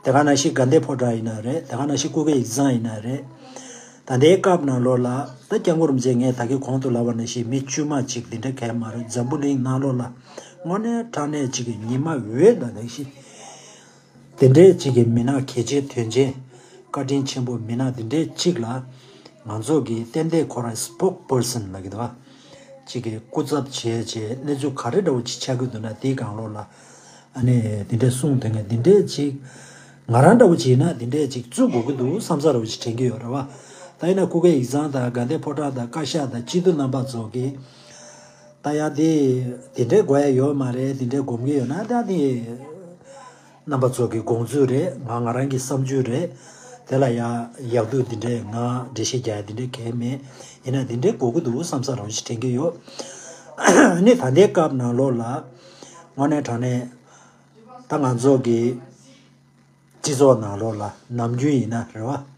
དེ་ག་ནང་བཞིན་དགའ་ལྡན་ཕོ་བྲང་ཡིན་ན་རེད། དེ་ག་ནང་བཞིན་སྐུ་སྒེར་ཡིག་ཚང་ཡིན་ན་རེད། ད་ལྟའི་སྐབས་ནང་ལོགས་ལ་ད་སྐྱབས་མགོན་རིན་པོ་ཆེ་ངས་ད་གིན་གོང་དུ་ལབ་པ་ནང་བཞིན་མི་དཀྱུས་མ་ཅིག་འདི་འདྲ་གས་མ་རེད། འཛམ་བུ་གླིང་ནང་ལོགས་ལ་དངོས་གནས་དྲང་གནས་ཅིག་གི་ཉི་མ་འོད་དང་ནང་བཞིན། དེ་འདྲའི་གཅིག་གི་མི་སྣ་གལ་ཆེ་དོན་ཆེ། བཀའ་དྲིན་ཆེན་པོ་མི་སྣ་དེ་འདྲའི་གཅིག་ལ་ང་ཚོ་གི་ཏན་ཏན་ཁོ་རང་སི་པོག་པར་སན་ལབ་ཀྱི་འདུག་བ། གཅིག་གི་སྐུ་ཚབ་བྱས་བྱས་གནས་ཚུལ་ག་རེ་འདྲ་བོ་ཅིག་ཆགས་ཀྱི་འདུག་ན་དེའི་སྒང་ལོགས་ལ་ཨ་ནི་དེ་འདྲའི་གསུང་དེ་ངས་དེ་འདྲའི་གཅིག་ང་རང་འདྲ་བོ་ཅིག་ཡིན་ན་དེ་འདྲའི་གཅིག་བཙུགས་དགོས་ཀྱི་འདུག་བསམ་ས་འདྲ་བོ་ཅིག་དྲན་གྱི་ཡོད་རེད་བ། ད་ཡིན་ན་སྐུ་སྒེར་ཡིག་ཚང་དང་དགའ་ལྡན་ཕོ་བྲང་དང་བཀའ་ཤག་དང་སྐྱིད་སྡུག་རྣམ་པ་ཚོ་གི་ད་ཡང་དེ་དེ་འདྲའི་དགོས་ཡ་ཡོད་མ་རེད། དེ་འདྲའི་དགོས་ཀྱི་ཡོད་ན་ད་དེ། རྣམ་པ་ཚོ་གི་དགོངས་ཚུལ་རེད། ང་ང་རང་གི་བསམ་ཚུལ་རེད། དེ་ལ་ཡ་ཡག་སྡུག་འདི་འདྲས་ང་འགྲེལ་བཤད་རྒྱག་ཡ་འདི་འདྲས་གལ་མེད། ཡིན་ན་འདི་འདྲས་དགོས་ཀྱི་འདུག་བསམ་ས་རང་ཞིག་དྲན་གྱི་ཡོད། ནི་ད་ལྟའི་སྐབས་ནང་ལོགས་ལ་དངོས་གནས་དྲང་གནས་ད་ང་ཚོ་གི་སྤྱི་ཚོགས་ནང་ལོགས་ལ་ནམ་རྒྱུན་ཡིན་ན་རེད་བ།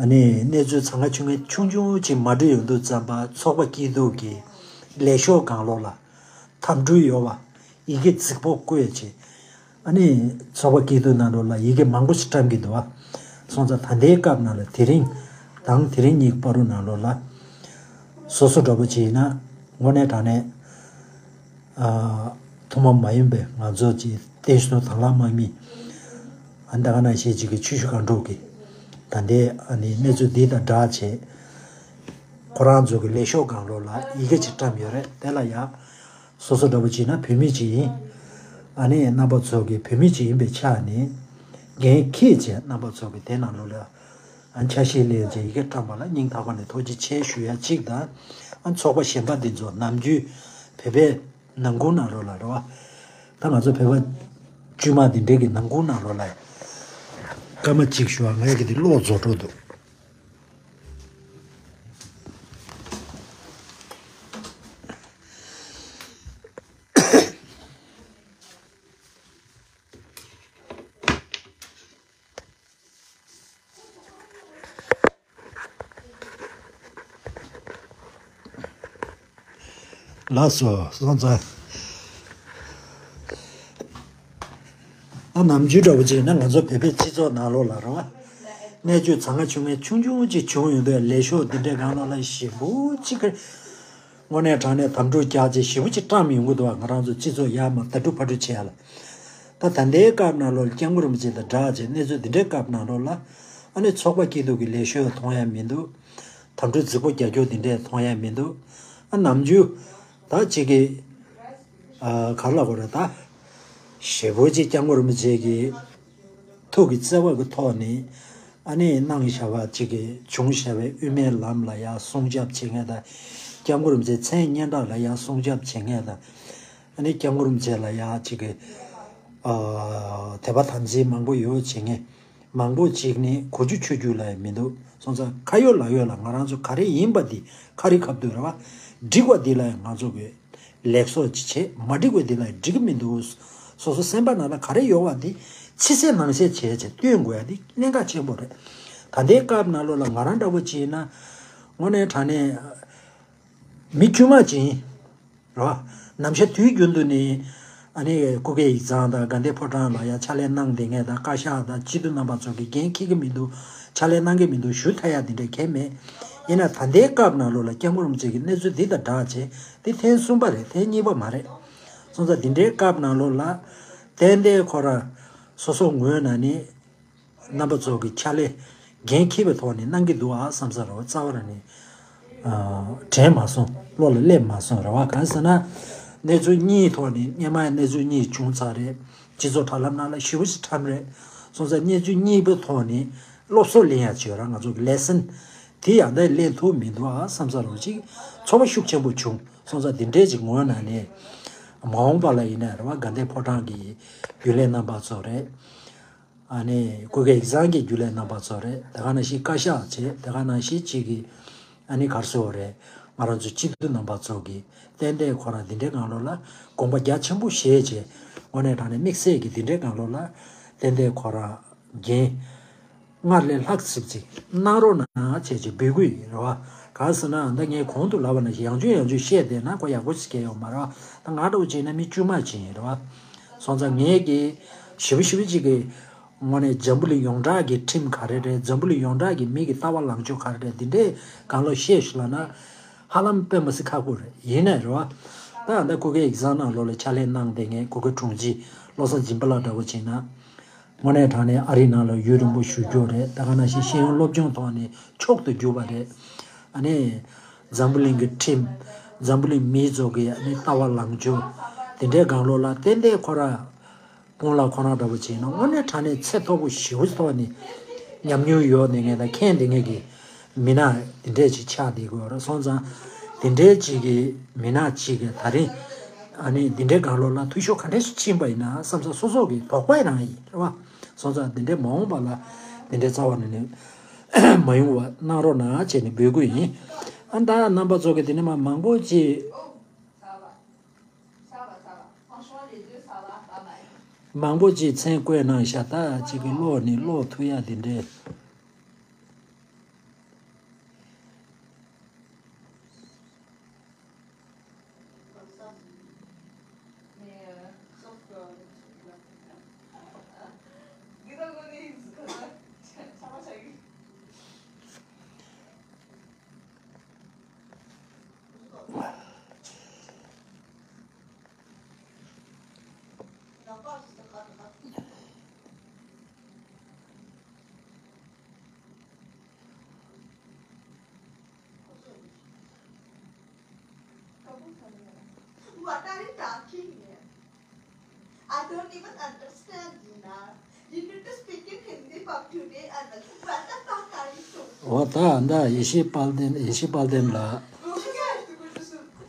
ཨ་ནི་གནས་ཚུལ་གཙང་ཁ་ཆུང་ངེ་ཆུང་ཆུང་ཅིག་མ་འགྲིག་ཡོང་དུས་ཙམ་པ་ཚོགས་པ་སྐྱིད་སྡུག་གི་ལས་ཤོག་སྒང་ལོགས་ལ་འཐམ་འཁྲུལ་ཡོད་པ་ཡི་གེ་རྫིག་པོ་བཀོད་བྱས། ཨ་ནི་ཚོགས་པ་སྐྱིད་སྡུག་ནང་ལོགས་ལ་ཡི་གེ་མང་པོ་ཞིག་བཀྲམ་གྱི་འདུག་བ། སོང་ཙང་ད་ལྟའི་སྐབས་ནང་ལ་དེ་རིང་དང་དེ་རིང་གཉིས་བར་དུ་ནང་ལོགས་ལ་སོ་སོ་འདྲ་པོ་ཅིག་ཡིན་ན་དངོས་གནས་དྲང་གནས། ཨ། ཐུན་མོང་མ་ཡིན་པའི་ང་ཚོ་ཅིག་བསྟན་སྲིད་དང་བླངས་དམག་མི། ཨ་ད་ག་ནང་བཞིན་ཅིག་གི་ཆུ་བཞི་སྒང་དྲུག་གི་ད་ལྟའི་ཨ་ནི་གནས་ཚུལ་འདི་དང་སྦྲགས་བྱས། ཁོ་རང་ཚོ་གི་ལས་ཤོག་སྒང་ལོགས་ལ་ཡི་གེ་ཅིག་བཀྲམ་ཡོད་རེད། དེ་ལ་ཡ། སོ་སོ་འདྲ་པོ་ཅིག་ན་བོད་མི་ཅིག་ཡིན། ཨ་ནི་རྣམ་པ་ཚོ་གི་བོད་མི་ཅིག་ཡིན་པའི་ཆ་ནས་འགན་འཁྱེར་བྱས་རྣམ་པ་ཚོ་གི་དེ་ནང་ལོགས་ལ། ཨ་ཆ་ཤས་ལེན་བྱས་ཡི་གེ་བཀྲམ་པ་ལ་སྙིང་ཐག་པ་ནས་ཐུགས་རྗེ་ཆེ་ཞུ་ཡ་གཅིག་དང་། ཨ་ཚོགས་པ་གཞན་པ་འདི་ཚོ་ནམ་རྒྱུན་བོད་པའི་ནང་ཁུལ་ནང་ལོགས་ལ་རེད་བ། ད་ང་ཚོ་བོད་པ་དཀྱུས་མ་འདི་འདྲའི་གི་ནང་ཁུལ་ནང་ལོགས་ལ་སྐར་མ་གཅིག་ཞུ་བ་ངས་གི་འདི་བློ་རྫོགས་འགྲོ་འདུག་ལགས་སོ། སོང་ཙང་། ད་ནམ་རྒྱུན་འདྲ་བོ་ཅིག་ན་ང་ཚོ་བོད་པའི་སྤྱི་ཚོགས་ནང་ལོགས་ལ་རེད་བ། གནས་ཚུལ་གཙང་ཁ་ཆུང་ངེ་ཆུང་ཆུང་ཅིག་བྱུང་ཡོང་དུས་ལས་ཤོག་འདི་འདྲའི་སྒང་ལོགས་ལ་ཞེ་པོ་ཅིག་གི། དངོས་གནས་དྲང་གནས་དམ་ཕྲུག་རྒྱག་ཅིག་ཞེ་པོ་ཅིག་བཀྲམ་ཡོང་གི་འདུག་བ། ང་རང་ཚོ་སྤྱི་ཚོགས་ཡར་མར་ད་དྲུག་ཕར་དྲུག་བྱས་ལ། ད་ད་ལྟའི་སྐབས་ནང་ལོགས་ལ་སྐྱབས་མགོན་རིན་པོ་ཆེ་དང་སྦྲགས་བྱས་གནས་ཚུལ་འདི་འདྲའི་སྐབས་ནང་ལོགས་ལ། ཨ་ནི་ཚོགས་པ་སྐྱིད་སྡུག་གི་ལས་ཤོག་མཐོང་ཡ་མི་འདུག་དམ་ཕྲུག་རྫིག་པོ་རྒྱག་རྒྱུ་འདི་འདྲས་མཐོང་ཡ་མི་འདུག་ཨ་ནམ་རྒྱུན་ད་ཅིག་གི། ཨ་ག་རེ་ལབ་དགོས་རེད་ད། ཞེ་པོ་ཅིག་སྐྱབས་མགོན་རིན་པོ་ཆེ་གི་ཐུགས་ཀྱི་བརྩེ་བ་གི་ཐོག་ནས། ཨ་ནི་གནང་བཞག་པ་ཅིག་གི་བྱུང་བཞག་པའི་དབུ་མའི་ལམ་ལ་ཡང་སྲུང་སྐྱོབ་བྱེད་མཁན་དང་། སྐྱབས་མགོན་རིན་པོ་ཆེའི་མཚན་སྙན་གྲགས་ལ་ཡང་སྲུང་སྐྱོབ་བྱེད་མཁན་དང་། ཨ་ནི་སྐྱབས་མགོན་རིན་པོ་ཆེ་ལ་ཡང་ཅིག་གི། ཨ། དད་པ་དམ་ཚིག་མང་པོ་ཡོད་བྱེད་མཁན་མང་པོ་ཅིག་ནི་གོ་རྒྱུ་ཆོད་རྒྱུ་ལ་ཡང་མི་འདུག་སོང་ཙང་ཁ་ཡོད་ལག་ཡོད་ལ་ང་རང་ཚོ་ག་རེ་ཡིན་པ་འདི་ཁ་རི་ཁ་ཐུག་རེད་བ། འགྲིག་པ་འདི་ལ་ཡང་ང་ཚོ་གི་ལེགས་གསོག་ཅིག་བྱེད། མ་འགྲིག་པ་འདི་ལ་ཡང་འགྲིག་གི་མི་འདུག་སོ་སོ་སེམས་པ་ནང་ལ་ག་རེ་ཡོད་པ་འདི་ཕྱི་གསལ་ནང་གསལ་བྱས་བྱས་སྟོན་དགོས་ཡ་འདི་གནད་འགག་ཆེན་པོ་རེད། ད་ལྟའི་སྐབས་ནང་ལོགས་ལ་ང་རང་འདྲ་པོ་ཅིག་ཡིན་ན་དངོས་གནས་དྲང་གནས་མི་དཀྱུས་མ་ཅིག་ཡིན། རོ། ནམ་ཞག་དུས་རྒྱུན་དུ་ནི། ཨ་ནི་སྐུ་སྒེར་ཡིག་ཚང་དང་དགའ་ལྡན་ཕོ་བྲང་ལ་ཡ་ཕྱག་ལས་གནང་བསྡད་མཁན་དང་བཀའ་ཤག་དང་སྤྱི་འཐུས་རྣམ་པ་ཚོ་གི་འགན་འཁྱེར་གི་མི་འདུག་ཕྱག་ལས་གནང་གི་མི་འདུག་ཞུ་ཐལ་ཡ་དེ་འདྲ་གང་ཡང་མེད། ཡིན་ན་ད་ལྟའི་སྐབས་ནང་ལོགས་ལ་སྐྱབས་མགོན་རིན་པོ་ཆེ་གི་གནས་ཚུལ་འདི་དང་སྦྲགས་བྱས་དེ་ཐེངས་གསུམ་པ་རེད། ཐེངས་གཉིས་པ་མ་རེད། སོང་ཙང་འདི་འདྲའི་སྐབས་ནང་ལོགས་ལ་ཏན་ཏན་ཁོ་རང་སོ་སོ་ངོས་ནས་ནི། རྣམ་པ་ཚོ་གི་ཕྱག་ལས་འགན་འཁྱེར་བའི་ཐོག་ནས་གནང་གི་འདུག་ཨ་བསམ་ས་རེད་བ། རྩ་བ་རང་ནས་ཨ། དྲན་མ་སོང་། བློ་ལ་སླེབས་མ་སོང་རེད་བ། གང་ཟེར་ན་གནས་ཚུལ་གཉིས་ཐོག་ནས་སྔོན་མ་གནས་ཚུལ་གཉིས་བྱུང་ཚར་རེད། སྤྱི་ཚོགས་དྲ་ལམ་ནང་ལ་ཞེ་པོ་ཞིག་འཁྲབ་རེད། སོང་ཙང་གནས་ཚུལ་གཉིས་པོའི་ཐོག་ནས་སློབ་གསོ་ལེན་ཡ་བྱོས་ར། ང་ཚོ་གི་ལེ་སན་དེ་ཡང་ད་ལེན་ཐུབ་མི་འདུག་ཨ་བསམ་ས་རེད་བ། ཅིག་ཚོར་བ་ཤུགས་ཆེན་པོ་བྱུང་། སོང་ཙང་འདི་འདྲས་ཅིག་ངོས་ནས་ནས་མ་འོངས་པ་ལ་ཡིན་ན་རེད་བ། དགའ་ལྡན་ཕོ་བྲང་གི་རྒྱུན་ལས་རྣམ་པ་ཚོ་རེད། ཨ་ནི་སྐུ་སྒེར་ཡིག་ཚང་གི་རྒྱུན་ལས་རྣམ་པ་ཚོ་རེད། དེ་ག་ནང་བཞིན་བཀའ་ཤག་བྱས། དེ་ག་ནང་བཞིན་གཅིག་གི་ཨ་ནི་ག་རེ་ཟེར་དགོས་རེད། ང་རང་ཚོ་སྤྱི་འཐུས་རྣམ་པ་ཚོ་གིས་ཏན་ཏན་ཁོ་རང་འདི་འདྲའི་སྒང་ལོགས་ལ་དགོངས་པ་རྒྱ་ཆེན་པོ་བཞེས་བྱས། དངོས་གནས་དྲང་གནས་དམིགས་བསལ་གྱི་འདི་འདྲའི་སྒང་ལོགས་ལ་ཏན་ཏན་ཁོ་རང་འགན་སྔར་ལས་ལྷག་ཙམ་ཅིག་གནང་རོགས་གནང་བྱས་བྱས་འབོད་སྐུལ་ཡིན་རེད་བ། གང་ཟེར་ན་ད་ངས་གོང་དུ་ལབ་པ་ནང་བཞིན་ཡང་བསྐྱར་ཡང་བསྐྱར་བཤད་བསྡད་ན་ཁོ་ཡག་པོ་ཞིག་སྐྱེ་ཡོད་མ་རེད་བ། ད་ང་འདྲ་བོ་བྱས་ན་མི་དཀྱུས་མ་ཅིག་ཡིན་རེད་བ། སོང་ཙང་ངས་ཀྱི་ཞེ་པོ་ཞེ་པོ་ཅིག་གི་དངོས་གནས་འཛམ་བུ་གླིང་ཡོངས་གྲགས་ཀྱི་ཁྲིམས་ག་རེ་རེད། འཛམ་བུ་གླིང་ཡོངས་གྲགས་ཀྱི་མི་གི་ལྟ་བ་ལངས་ཕྱོགས་ག་རེ་རེད། འདི་འདྲའི་སྒང་ལོགས་བཤད་ཤིག་ལབ་ན་ཧ་ལམ་དཔེ་མི་སྲིད་ཁག་པོ་རེད། ཡིན་ནའི་རེད་བ། ད་ད་སྐུ་སྒེར་ཡིག་ཚང་ནང་ལོགས་ལ་ཕྱག་ལས་གནང་བསྡད་མཁན་སྐུ་སྒེར་དྲུང་ཆེ་བློ་བཟང་སྦྱིན་པ་ལགས་འདྲ་བོ་བྱས་ན། དངོས་གནས་དྲང་གནས་ཨ་རིའི་ནང་ལ་ཡུན་རིང་པོ་བཞུགས་རྒྱུ་རེད། ད་ག་ནང་བཞིན་ཤེས་ཡོན་སློབ་སྦྱོང་ཐོག་ནས་མཆོག་ཏུ་གྱུར་པ་རེད། ཨ་ནི་འཛམ་བུ་གླིང་གི་ཁྲིམས། འཛམ་བུ་གླིང་མི་ཚོ་གི་ཨ་ནི་ལྟ་བ་ལངས་ཕྱོགས་དེ་འདྲའི་སྒང་ལོགས་ལ་ཏན་ཏན་ཁོ་རང་དཔུང་ལ་ཁོ་རང་འདྲ་པོ་བྱས་ན་དངོས་གནས་དྲང་གནས་ཚད་མཐོ་པོ་ཞེ་པོ་ཐོག་ནས་ཉམས་མྱོང་ཡོད་ནས་ངས་ད་མཁྱེན་དེ་ངས་ཀྱི། མི་སྣ་དེ་འདྲས་ཅིག་ཆགས་བསྡད་དགོས་རེད། སོང་ཙང་དེ་འདྲས་ཅིག་གི་མི་སྣ་ཅིག་གི་ད་རིང་ཨ་ནི་འདི་འདྲའི་སྒང་ལོགས་ལ་འཐུས་ཤོར་ག་འདྲས་ཤིག་ཕྱིན་པ་ཡིན་ན་བསམ་ས་སོ་སོ་གི་དོགས་པ་རང་ཡིན་རེད་བ། སོང་ཙང་འདི་འདྲའི་མ་འོངས་པ་ལ་འདི་འདྲའི་རྩ་བ་ནས་ནི་མ་ཡོང་བ་གནང་རོགས་གནང་བྱས་ནས་འབོད་སྐུལ་ཡིན། ཨ་ད་རྣམ་པ་ཚོ་གི་དེ་ནས་མ་མང་པོ་ཅིག་མང་པོ་ཅིག་མཚན་བཀོད་གནང་ཤག་ད་ཅིག་གི་ཀློག་ནི་ཀློག་ཐུབ་ཡ་དེ་འདྲའི། What are you talking here? I don't even understand you now. You need to speak in Hindi for today and what the fuck are you talking? འོ་ད་ཨ་ད་ཡེ་ཤེས་དཔལ་ལྡན། ཡེ་ཤེས་དཔལ་ལྡན་ལགས།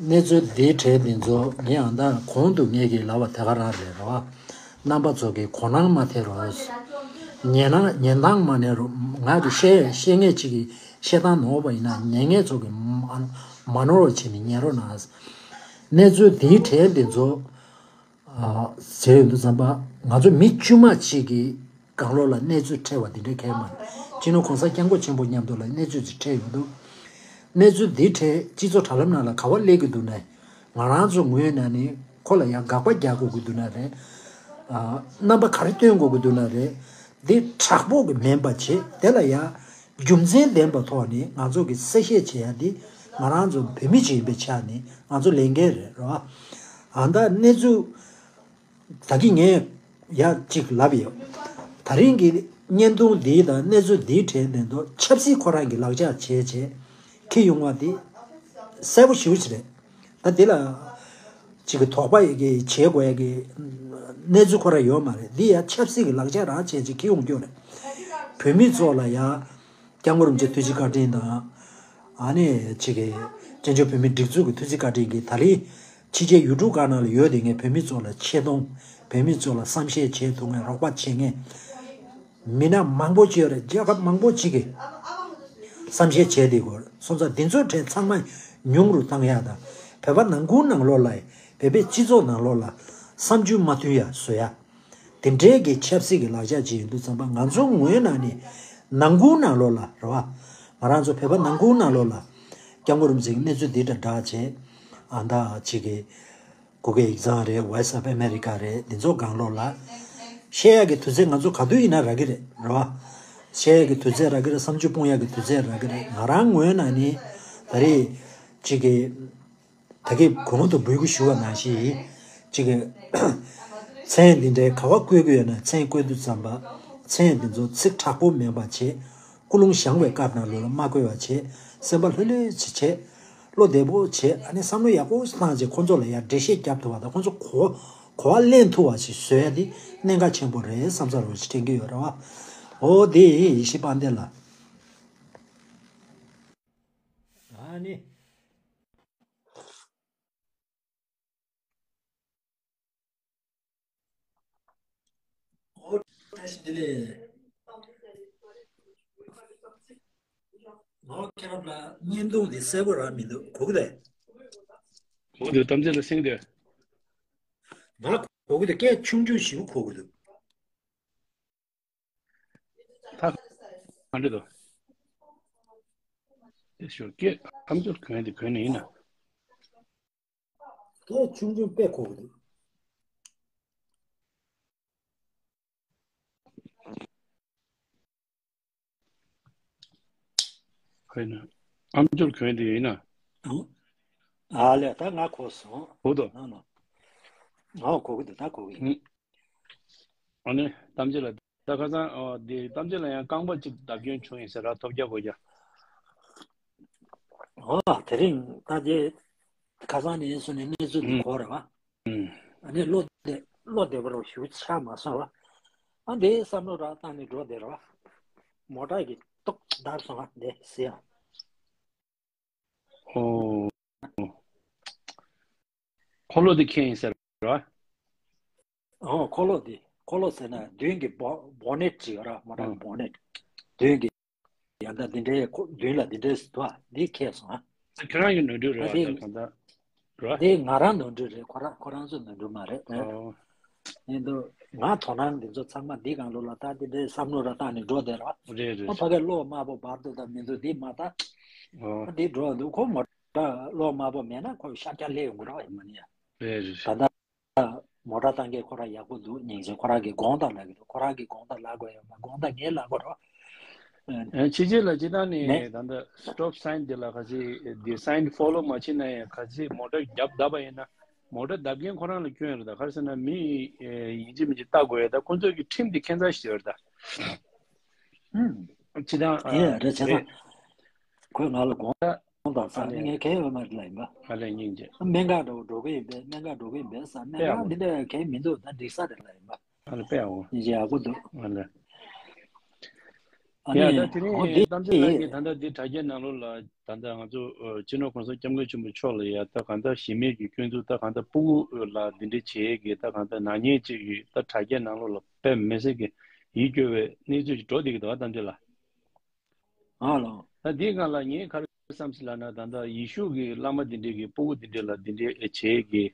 གནས་ཚུལ་འདིའི་གྲས་འདི་ཚོ་ངས་ཨ་ད་གོང་དུ་ངས་ཀྱིས་ལབ་པ་དེ་ག་རང་རེད་རོ། རྣམ་པ་ཚོ་གིས་གོ་སྣང་མ་ཐེབས་རོགས། ཉན་སྣང་ཉན་སྟངས་མ་ནས་རོགས། ང་གི་བཤད་བཤད་མཁན་ཅིག་གིས་བཤད་སྟངས་ནོར་བ་ཡིན་ན་ཉན་མཁན་ཚོ་གིས་མ་མ་ནོར་བ་བྱས་ནས་ཉན་རོགས་གནང་། གནས་ཚུལ་འདིའི་གྲས་འདི་ཚོ་ཨ་ཟེར་ཡོང་དུས་ཙམ་པ་ང་ཚོ་མི་དཀྱུས་མ་ཅིག་གིས་སྒང་ལོགས་ལ་གནས་ཚུལ་འཕྲད་པ་འདི་འདྲའི་གང་ཡང་མ་རེད། སྤྱི་ནོར་གོང་ས་སྐྱབས་མགོན་ཆེན་པོ་མཉམ་དུ་ལ་གནས་ཚུལ་ཅིག་འཕྲད་ཡོང་དུས། གནས་ཚུལ་འདི་འཕྲད་སྤྱི་ཚོགས་དྲ་ལམ་ནང་ལ་ག་པར་སླེབས་ཀྱི་འདུག་ན། ང་རང་ཚོ་ངོས་ནས་ནི་ཁོ་ལ་ཡང་དགག་པ་རྒྱག་དགོས་ཀྱི་འདུག་ན་རེད། ཨ་རྣམ་པ་ག་རེ་སྟོན་དགོས་ཀྱི་འདུག་ན་རེད། འདི་དྲག་པོ་གི་མིན་པ་བྱེད། དེ་ལ་ཡང་རྒྱུ་མཚན་ལྡན་པ་ཐོག་ནས་ང་ཚོ་གི་གསལ་བཤད་བྱེད་ཡ་འདི་ང་རང་ཚོ་བོད་མི་ཅིག་ཡིན་པའི་ཆ་ནས་ང་ཚོ་ལས་འགན་རེད་རོ། ཨ་ད་གནས་ཚུལ་ད་གིན་ངས་ཡ་གཅིག་ལབ་ཡོད། ད་རིང་གི་བརྙན་ཐུང་འདི་དང་གནས་ཚུལ་འདིའི་གྲས་ནས་འདུག་ཆབ་སྲིད་ཁོ་རང་གི་ལག་ཆ་བྱས་བྱས་འཁྱེར་ཡོང་བ་འདི་གསལ་པོ་ཞེ་པོ་ཅིག་རེད། ད་འདི་ལ་ཅིག་གི་དོགས་པ་ཡི་གི་བྱེད་དགོས་ཡ་གི་གནས་ཚུལ་ཁོ་རང་ཡོད་མ་རེད། འདི་ཡ་ཆབ་སྲིད་ཀྱི་ལག་ཆ་རང་བྱས་བྱས་འཁྱེར་ཡོང་རྒྱུ་རེད། བོད་མི་ཚོ་ལ་ཡ་སྐྱབས་མགོན་རིན་པོ་ཆེ་ཐུགས་རྗེ་བཀའ་དྲིན་དང་། ཨ་ནི་ཅིག་གི་བཙན་བྱོལ་བོད་མིའི་སྒྲིག་འཛུགས་ཀྱི་ཐུགས་རྗེ་བཀའ་དྲིན་གྱིས་ད་རེས་ ཕྱི་རྒྱལ་ཡུལ་གྲུ་ཁག་ནང་ལ་ཡོད་དེ་ངས་བོད་མི་ཚོ་ལ་ཆེ་མཐོང་། བོད་མི་ཚོ་ལ་བསམ་ཤེས་བྱེད་ཐུབ་མཁན། རོགས་པ་བྱེད་མཁན་མི་སྣ་མང་པོ་ཅིག་ཡོད་རེད། རྒྱལ་ཁབ་མང་པོ་ཅིག་གིས་བསམ་ཤེས་བྱས་དེ་གོ་སོང་ཙང་། འདི་ཚོ་གྲས་ཚང་མ་ཉུང་རུ་བཏང་ཡ་དང་། བོད་པ་ནང་ཁུལ་ནང་ལོགས་ལ། བོད་པའི་སྤྱི་ཚོགས་ནང་ལོགས་ལ་བསམ་ཚུལ་མ་མཐུན་ཡ་བཟོ་ཡ། དེ་འདྲའི་གི་ཆབ་སྲིད་ཀྱི་ལག་ཆ་ཅིག་ཡིན་དུས་ཙམ་པ། ང་ཚོ་ངོས་ནས་ནི་ནང་ཁུལ་ནང་ལོགས་ལ་རེད་བ། ང་རང་ཚོ་བོད་པ་ནང་ཁུལ་ནང་ལོགས་ལ་སྐྱབས་མགོན་རིན་པོ་ཆེ་གི་གནས་ཚུལ་འདི་འདྲ་འདྲ་བྱས། ཨ་མདའ་ཅིག་གི་གུ་གེ་ཡིག་ཚང་རེད། Voice of America རེད། འདི་ཚོ་སྒང་ལོགས་ལ་བཤད་ཡག་གི་དུས་ཚོད་ང་ཚོ་ག་དུས་ཡིན་ན་རག་གི་རེད། རེད་བ། བཤད་ཡག་གི་དུས་ཚོད་རག་གི་རེད། བསམ་ཚུལ་སྤུངས་ཡག་གི་དུས་ཚོད་རག་གི་རེད། ང་རང་ངོས་ནས་ནི་ད་རེས་ཅིག་གི་ད་གིན་གོང་དུ་འབོད་སྐུལ་ཞུ་བ་ནང་བཞིན། གཅིག་གི་མཚན་འདི་འདྲའི་ག་བ་བཀོད་ཀྱི་ཡོད་ན། མཚན་བཀོད་དུས་ཙམ་པ་མཚན་འདི་ཚོ་ཚིག་དྲག་པོ་མེད་པ་བྱེད། ཀུན་སློང་བཟང་བའི་སྐབས་ནང་ལོགས་ལ་མ་བཀོད་པ་བྱེད། སེམས་པ་ལྷོད་ལྷོད་ཅིག་བྱེད། བློ་བདེ་པོ་བྱེད། ཨ་ནི་བསམ་བློ་ཡག་པོ་བཏང་བྱས། ཁོང་ཚོ་ལ་ཡང་འགྲེལ་བཤད་རྒྱབ་ཐུབ་པ་དང་། ཁོང་ཚོ་གོ་གོ་བ་ལེན་ཐུབ་པ་ཞིག་བཟོ་ཡ་འདི་གནད་འགག་ཆེན་པོ་རེད་བསམ་ས་རོགས་ཞིག་དྲན་གྱི་ཡོད་རེད་བ། འོ་དེ་ཡེ་ཤེས་དཔལ་ལྡན་ལགས། ཨ་ནི། ཨོ། བཀྲ་ཤིས་བདེ་ལེགས། ངོ་ཁྱེད་རང་ལ་བརྙན་ཐུང་འདི་གསལ་པོ་རག་མི་འདུག་གོ་གི་རེད། གོ་གི་འདུག་གཏམ་ཚེ་ལ་གསན་གི་འདུག་ང་གོ་གི་འདུག་སྐད་ཆུང་ཆུང་ཞིག་གོ་གི་འདུག་ད་ག་འདྲ་འདུག་དེ་ཞོར་སྐད་ཁམས་ཚུར་གོན་དེ་གོན་ནས་ཡིན་ན། སྐད་ཆུང་ཆུང་དཔེ་གོ་གི་འདུག་ཁོས་ན། ཨམ་ཅོག་གོན་དེ་ཡིན་ན། ཨ་ལས་ད་ང་གོ་སོང་། གོ་དོ། ཨ་ནོ། ཨོ་གོ་གི་འདུག་ད་གོ་གི་ཡིན། ཨ་ནི་གཏམ་རྒྱུད་ལ་ད་ཁ་སང་ཨོ་དེ་གཏམ་རྒྱུད་ལ་ཡང་རྐང་པ་གཅིག་བརྡབ་སྐྱོན་བྱུང་ཡིན་ཟེར་ར། ཐོབ་རྒྱ་གོ་རྒྱ། ཨོ་དེ་རིང་ད་དེ་ཁ་སང་ནས་སོང་ནས་གནས་ཚུལ་དེ་གོ་རེད་བ། ཨ་ནི་བློ་བདེ་བློ་བདེ་བོ་རུ་ཞུ་ཆ་མ་སོང་བ། ཨ་འདི་བསམ་བློ་ར་བཏང་ནས་འགྲོ་བསྡད་ར་བ། མོ་ཊ་གི་ཏོག་བརྡབ་སོང་བ་འདི་ཟེར་ཡ། ཨོ། འཁོར་ལོ་འདི་ཁྱེད་ཡིན་ཟེར་ར། ཨོ་འཁོར་ལོ་འདི་འཁོར་ལོ་ཟེར་ན་མདུན་གྱི་བོ་བོ་ནེ་ཊི་ཅིག་ཡོད་ར། མོ་ཊ་གི་བོ་ནེ་ཊི་མདུན་གྱི། ཡང་ད་འདི་འདྲའི་ཁོ་མདུན་ལ་འདི་འདྲའི་ཟེར་དུ་བ་འདི་ཁེལ་སོང་ཨ། ཁྱེད་རང་གི་ནོར་འཁྲུལ་རེད་ད་བ། འདི་ད་གང་ལྟར་རེད་བ། འདི་ང་རང་ནོར་འཁྲུལ་རེད། ཁོ་རང་ཁོ་རང་ཚོ་ནོར་འཁྲུལ་མ་རེད། ཨོ། ཡིན་དུ་ང་དོ་སྣང་འདི་ཚོ་ཚང་མ་འདི་གང་ལོ་ལ་ད་འདི་འདྲའི་བསམ་བློ་ར་བཏང་ནས་འགྲོ་བསྡད་ར། རེད་རེད། ཨོ་ཕ་གའི་གློག་དམར་པོ་འབར་འདུག་ད་མི་འདུག་འདི་མ་ད། ཨོ། འདི་འགྲོ་འདུག་ཁོ་མོ་ཊ་གློག་དམར་པོ་མེད་ན་ཁོ་ཤར་རྒྱག་སླེབས་ཡོང་གི་ར་བ་ཡིན་མ་ནི་ཡ། རེད་རེད། ད་ལྟ། མོ་ཊ་བཏང་མཁན་ཁོ་རང་ཡག་པོ་འདུག་སྙིང་རྗེ། ཁོ་རང་གིས་དགོངས་དག་ལབ་ཀྱི་འདུག་ཁོ་རང་གིས་དགོངས་དག་ལབ་དགོས་ཡོད་མ། དགོངས་དག་ངས་ལབ་དགོས་རེད་བ། ཨ་ཕྱི་རྒྱལ་ལ་སྤྱིར་བཏང་ནས་ནས་ད་ལྟ་stop sign དེ་ལ་ག་ཚད་དེ་sign follow མ་བྱེད་ན་ཡང་། ག་ཚད་མོ་ཊ་རྒྱབ་བརྡབས་པ་ཡིན་ན་མོ་ཊ་བརྡབ་མཁན་ཁོ་རང་ལ་སྐྱོན་རེད། ད་ག་རེ་ཟེར་ན་མི་ཡིན་གཅིག་མིན་གཅིག་ལྟ་དགོས་ཡ། ད་ཁོ་ཚོས་ཀྱི་ཁྲིམས་དེ་ཁྱད་མཚར་ཞིག་ཡོད་རེད་ད། ཨུམ། སྤྱིར་བཏང་ཨ་ཡིན་རེད་བྱས་ཙང་། ཁོས་ང་ལ་དགོངས་དག་ས་ནས་ངས་གལ་ཡོད་མ་རེད་ལབ་ཡིན་པ། ཨ་ལས་སྙིང་རྗེ། སྨན་ཁང་འདྲ་བོ་འགྲོ་གི་ཡིན་པས། སྨན་ཁང་འགྲོ་གི་ཡིན་པས་ས། སྨན་ཁང་འདི་འདྲ་གལ་མི་འདུག་ད་འགྲིག་ས་རེད་ལབ་ཡིན་པ། ཨ་ལས་དཔེ་ཡག་པོ། སྙིང་རྗེ་ཡག་པོ་འདུག་ཨ་ལས། ཨ་ཡ་ནི་ད་དེ་འོ་རིང་འདི་གཏམ་ཚེ་ལགས་ཀྱིས་ད་ལྟ་འདི་དྲ་རྒྱའི་ནང་ལོགས་ལ་ད་ལྟ་ང་ཚོ་སྤྱི་ནོར་གོང་ས་སྐྱབས་མགོན་ཆེན་པོ་མཆོག་ལ་ཡ་ད་གང་ལྟར་གཞི་མེད་ཀྱི་སྐྱོན་འཛུགས། ད་གང་ལྟར་སྤུ་གུ་ལ་འདི་འདྲའི་བྱེད་ཀྱི་ད་གང་ལྟར་ནག་ཉེས་ཅིག་ཡོད། ད་དྲ་རྒྱའི་ནང་ལོགས་ལ་དཔེ་མི་སྲིད་ཀྱི་ཡིད་སྐྱོ་བའི་གནས་ཚུལ་ཞིག་འགྲོ་བསྡད་ཀྱི་འདུག་ག་གཏམ་ཚེ་ལགས། ཨ་ལོ། ད་འདིའི་སྒང་ལ་ངས་ག་རེ་བསམ་སྲིད་ལབ་ན། ད་ལྟ་ཡེ་ཤུ་གི་བླ་མ་འདི་འདྲས་ཀྱིས་སྤུ་གུ་འདི་འདྲས་ལ་འདི་འདྲས་བྱེད་ཀྱི་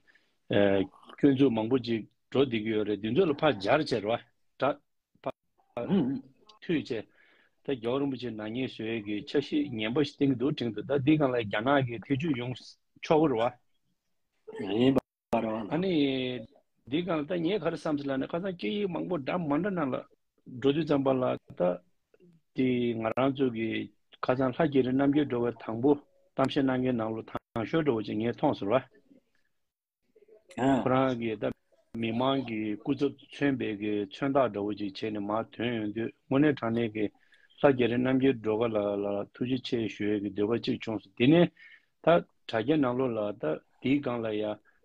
ཨ་སྐྱོན་འཛུགས་མང་པོ་ཅིག་འགྲོ་བསྡད་ཀྱི་ཡོད་རེད། འདི་ཚོ་ལ་ཕར་སྦྱར་བྱས་རེད་བ། ད་ཕར་ཨུ་ཨུ། མཐུད་བྱས། ད་རྒྱལ་བ་རིན་པོ་ཆེ་ནག་ཉེས་བཟོ་ཡས་ཀྱི་འཆར་གཞི་ངན་པ་ཞིག་བཏིང་གི་འདུག་དྲན་འདུག་ད་འདིའི་སྒང་ལ་རྒྱ་ནག་གིས་ཐེ་བྱུས་ཡོང་ཆོག་གི་རེད་བ། ཡིན་པ་རེད་བ། ཨ་ནི། འདིའི་སྒང་ལ་ད་ངས་ག་རེ་བསམ་སྲིད་ལབ་ན། ཁ་སང་སྐད་ཡིག་མང་པོ་འདྲ་མ་འདྲ་ནང་ལ་འགྲོ་དུས་ཙམ་པ་ལ། ད་དེ་ང་རང་ཚོ་གི་ཁ་སང་ལྷ་རྒྱ་རི་རྣམ་རྒྱལ་སྒྲོལ་དཀར་དང་པོ་གཏམ་བཤད་གནང་མཁན་ནང་ལོ་དང་ཤོས་འདྲ་བོ་ཅིག་ངས་མཐོང་སོང་བ། ཨ། ཁོ་རང་གིས་ད་མི་མང་གི་སྐུ་ཚབ་མཚོན་པའི་གི་མཚོན་རྟགས་འདྲ་བོ་ཅིག་བྱས་ནས་མར་ཐོན་ཡོང་དུས། དངོས་གནས་དྲང་གནས་ཀྱི་ལྷ་རྒྱ་རི་རྣམ་རྒྱལ་སྒྲོལ་དཀར་ལགས་ལ་ཐུགས་རྗེ་ཆེ་ཞུ་ཡས་ཀྱི་འདོད་པ་གཅིག་བྱུང་སོང་། དེ་ནས་ད་དྲ་རྒྱ་ནང་ལོགས་ལ་ད་དེའི་སྒང་ལ་ཡ་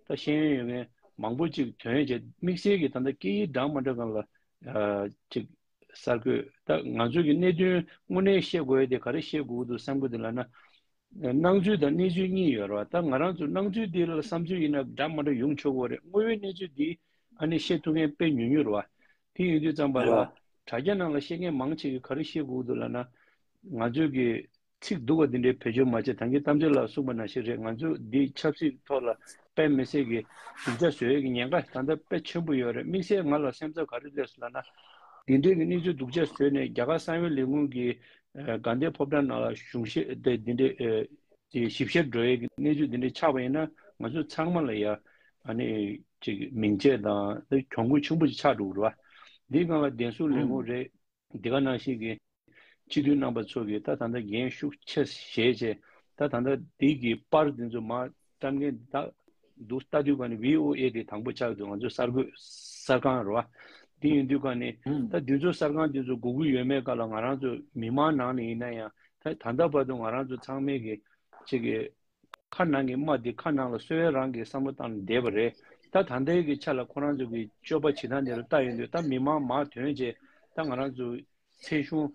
ད་ཤེས་ཡོན་ཡོད་མཁན་མང་པོ་ཅིག་ཐོན་བྱས། དམིགས་བསལ་གྱི་ད་ལྟ་སྐད་ཡིག་འདྲ་མ་འདྲ་སྒང་ལ་ཨ་ཅིག་གསར་འགོད། ད་ང་ཚོ་གི་གནད་དོན་དངོས་གནས་བཤད་དགོས་ཡ་དེ་ག་རེ་བཤད་དགོས་ཀྱི་འདུག་བསམ་གྱི་འདུག་ལབ་ན། སྣང་ཚུལ་དང་གནས་ཚུལ་གཉིས་ཡོད་རེད་བ། ད་ང་རང་ཚོ་སྣང་ཚུལ་འདི་ལ་བསམ་ཚུལ་ཡིན་ན་འདྲ་མ་འདྲ་ཡོང་ཆོག་གི་རེད། དངོས་ཡོད་གནས་ཚུལ་འདི་ཨ་ནི་བཤད་ཐུབ་མཁན་དཔེ་ཉུང་ཉུང་རེད་བ། དེ་ཡིན་དུས་ཙམ་པ་ལ་རེད་བ། དྲ་རྒྱ་ནང་ལ་བཤད་མཁན་མང་ཆེ་གིས་ག་རེ་བཤད་དགོས་འདུག་ལབ་ན། ང་ཚོས་ཀྱི་ཚིག་སྡུག་པ་འདི་འདྲའི་བེད་སྤྱོད་མ་བྱེད། ད་གིན་གཏམ་བརྗོད་ལ་གསུངས་པ་ནང་བཞིན་རེད། ང་ཚོ་འདི་ཆབ་སྲིད་ཐོག་ལ་དཔེ་མི་སྲིད་ཀྱི་སྡུག་ཅག་བཟོ་ཡས་ཀྱི་ཉེན་ཁ་ད་ལྟ་དཔེ་ཆེན་པོ་ཡོད་རེད། དམིགས་བསལ་ང་ལ་སེམས་འཚབ་ག་རེ་སླེབས་སོང་ལབ་ན། འདི་འདྲའི་གི་གནས་ཚུལ་སྡུག་ཅག་བཟོས་ནས་རྒྱ་གར་གསང་བའི་ལས་ཁུངས་ཀྱི་ཨ་དགའ་ལྡན་ཕོ་བྲང་ནང་ལ་གཞུང་བཞེས་དེ་འདི་འདྲའི་ཨ་དེ་ཞིབ་བཤེར་འགྲོ་ཡས་ཀྱི་གནས་ཚུལ་འདི་འདྲའི་ཆགས་པ་ཡིན་ན། ང་ཚོ་ཚང་མ་ལ་ཡ་ཨ་ནི་ཅིག་མིང་ཆད་དང་དེ་གྱོང་གུན་ཆེན་པོ་ཅིག་ཆགས་འགྲོ་གི་རེད་བ། འདིའི་སྒང་ལ་བདེན་སྲུང་ལས་ཁུངས་རེད། འདི་ག་ནང་བཞིན་གྱི་སྤྱི་འཐུས་རྣམ་པ་ཚོ་གིས་ད་ད་ལྟ་འགན་ཤུགས་ཆེ་བཞེས་བྱས། ད་ད་ལྟ་འདི་གི་པར་འདི་ཚོ་མར་བཀྲམ་མཁན་ད་འདུག་ལྟ་དུས་ག་ནས་བྷི་ཨོ་ཨེ་དེ་དང་པོ་ཆགས་འདུག་ང་ཚོ་གསར་འགོད་གསར་ཁང་རེད་བ། འདི་ཡིན་དུས་ག་ནས་ད་འདི་ཚོ་གསར་ཁང་འདི་ཚོ་དགོས་ཀྱི་ཡོད་མེད་སྐོར་ལ་ང་རང་ཚོ་མི་མང་ནང་ནས་ཡིན་ན་ཡང་ད་ད་ལྟ་བར་དུ་ང་རང་ཚོ་ཚང་མས་ཀྱི་ཅིག་གི་ཁ་ནང་གི་རྨ་འདི་ཁ་ནང་ལ་གསོལ་བའི་རང་གི་བསམ་བློ་བཏང་ནས་བསྡད་པ་རེད། ད་ད་ལྟའི་གི་ཆ་ལ་ཁོ་རང་ཚོ་གི་སྤྱོད་པ་བྱེད་སྟངས་འདི་ལ་ལྟ་ཡོང་དུས་ད་མི་མང་མར་ཐོན་བྱས་ད་ང་རང་ཚོ་ཚེ་གཞུང་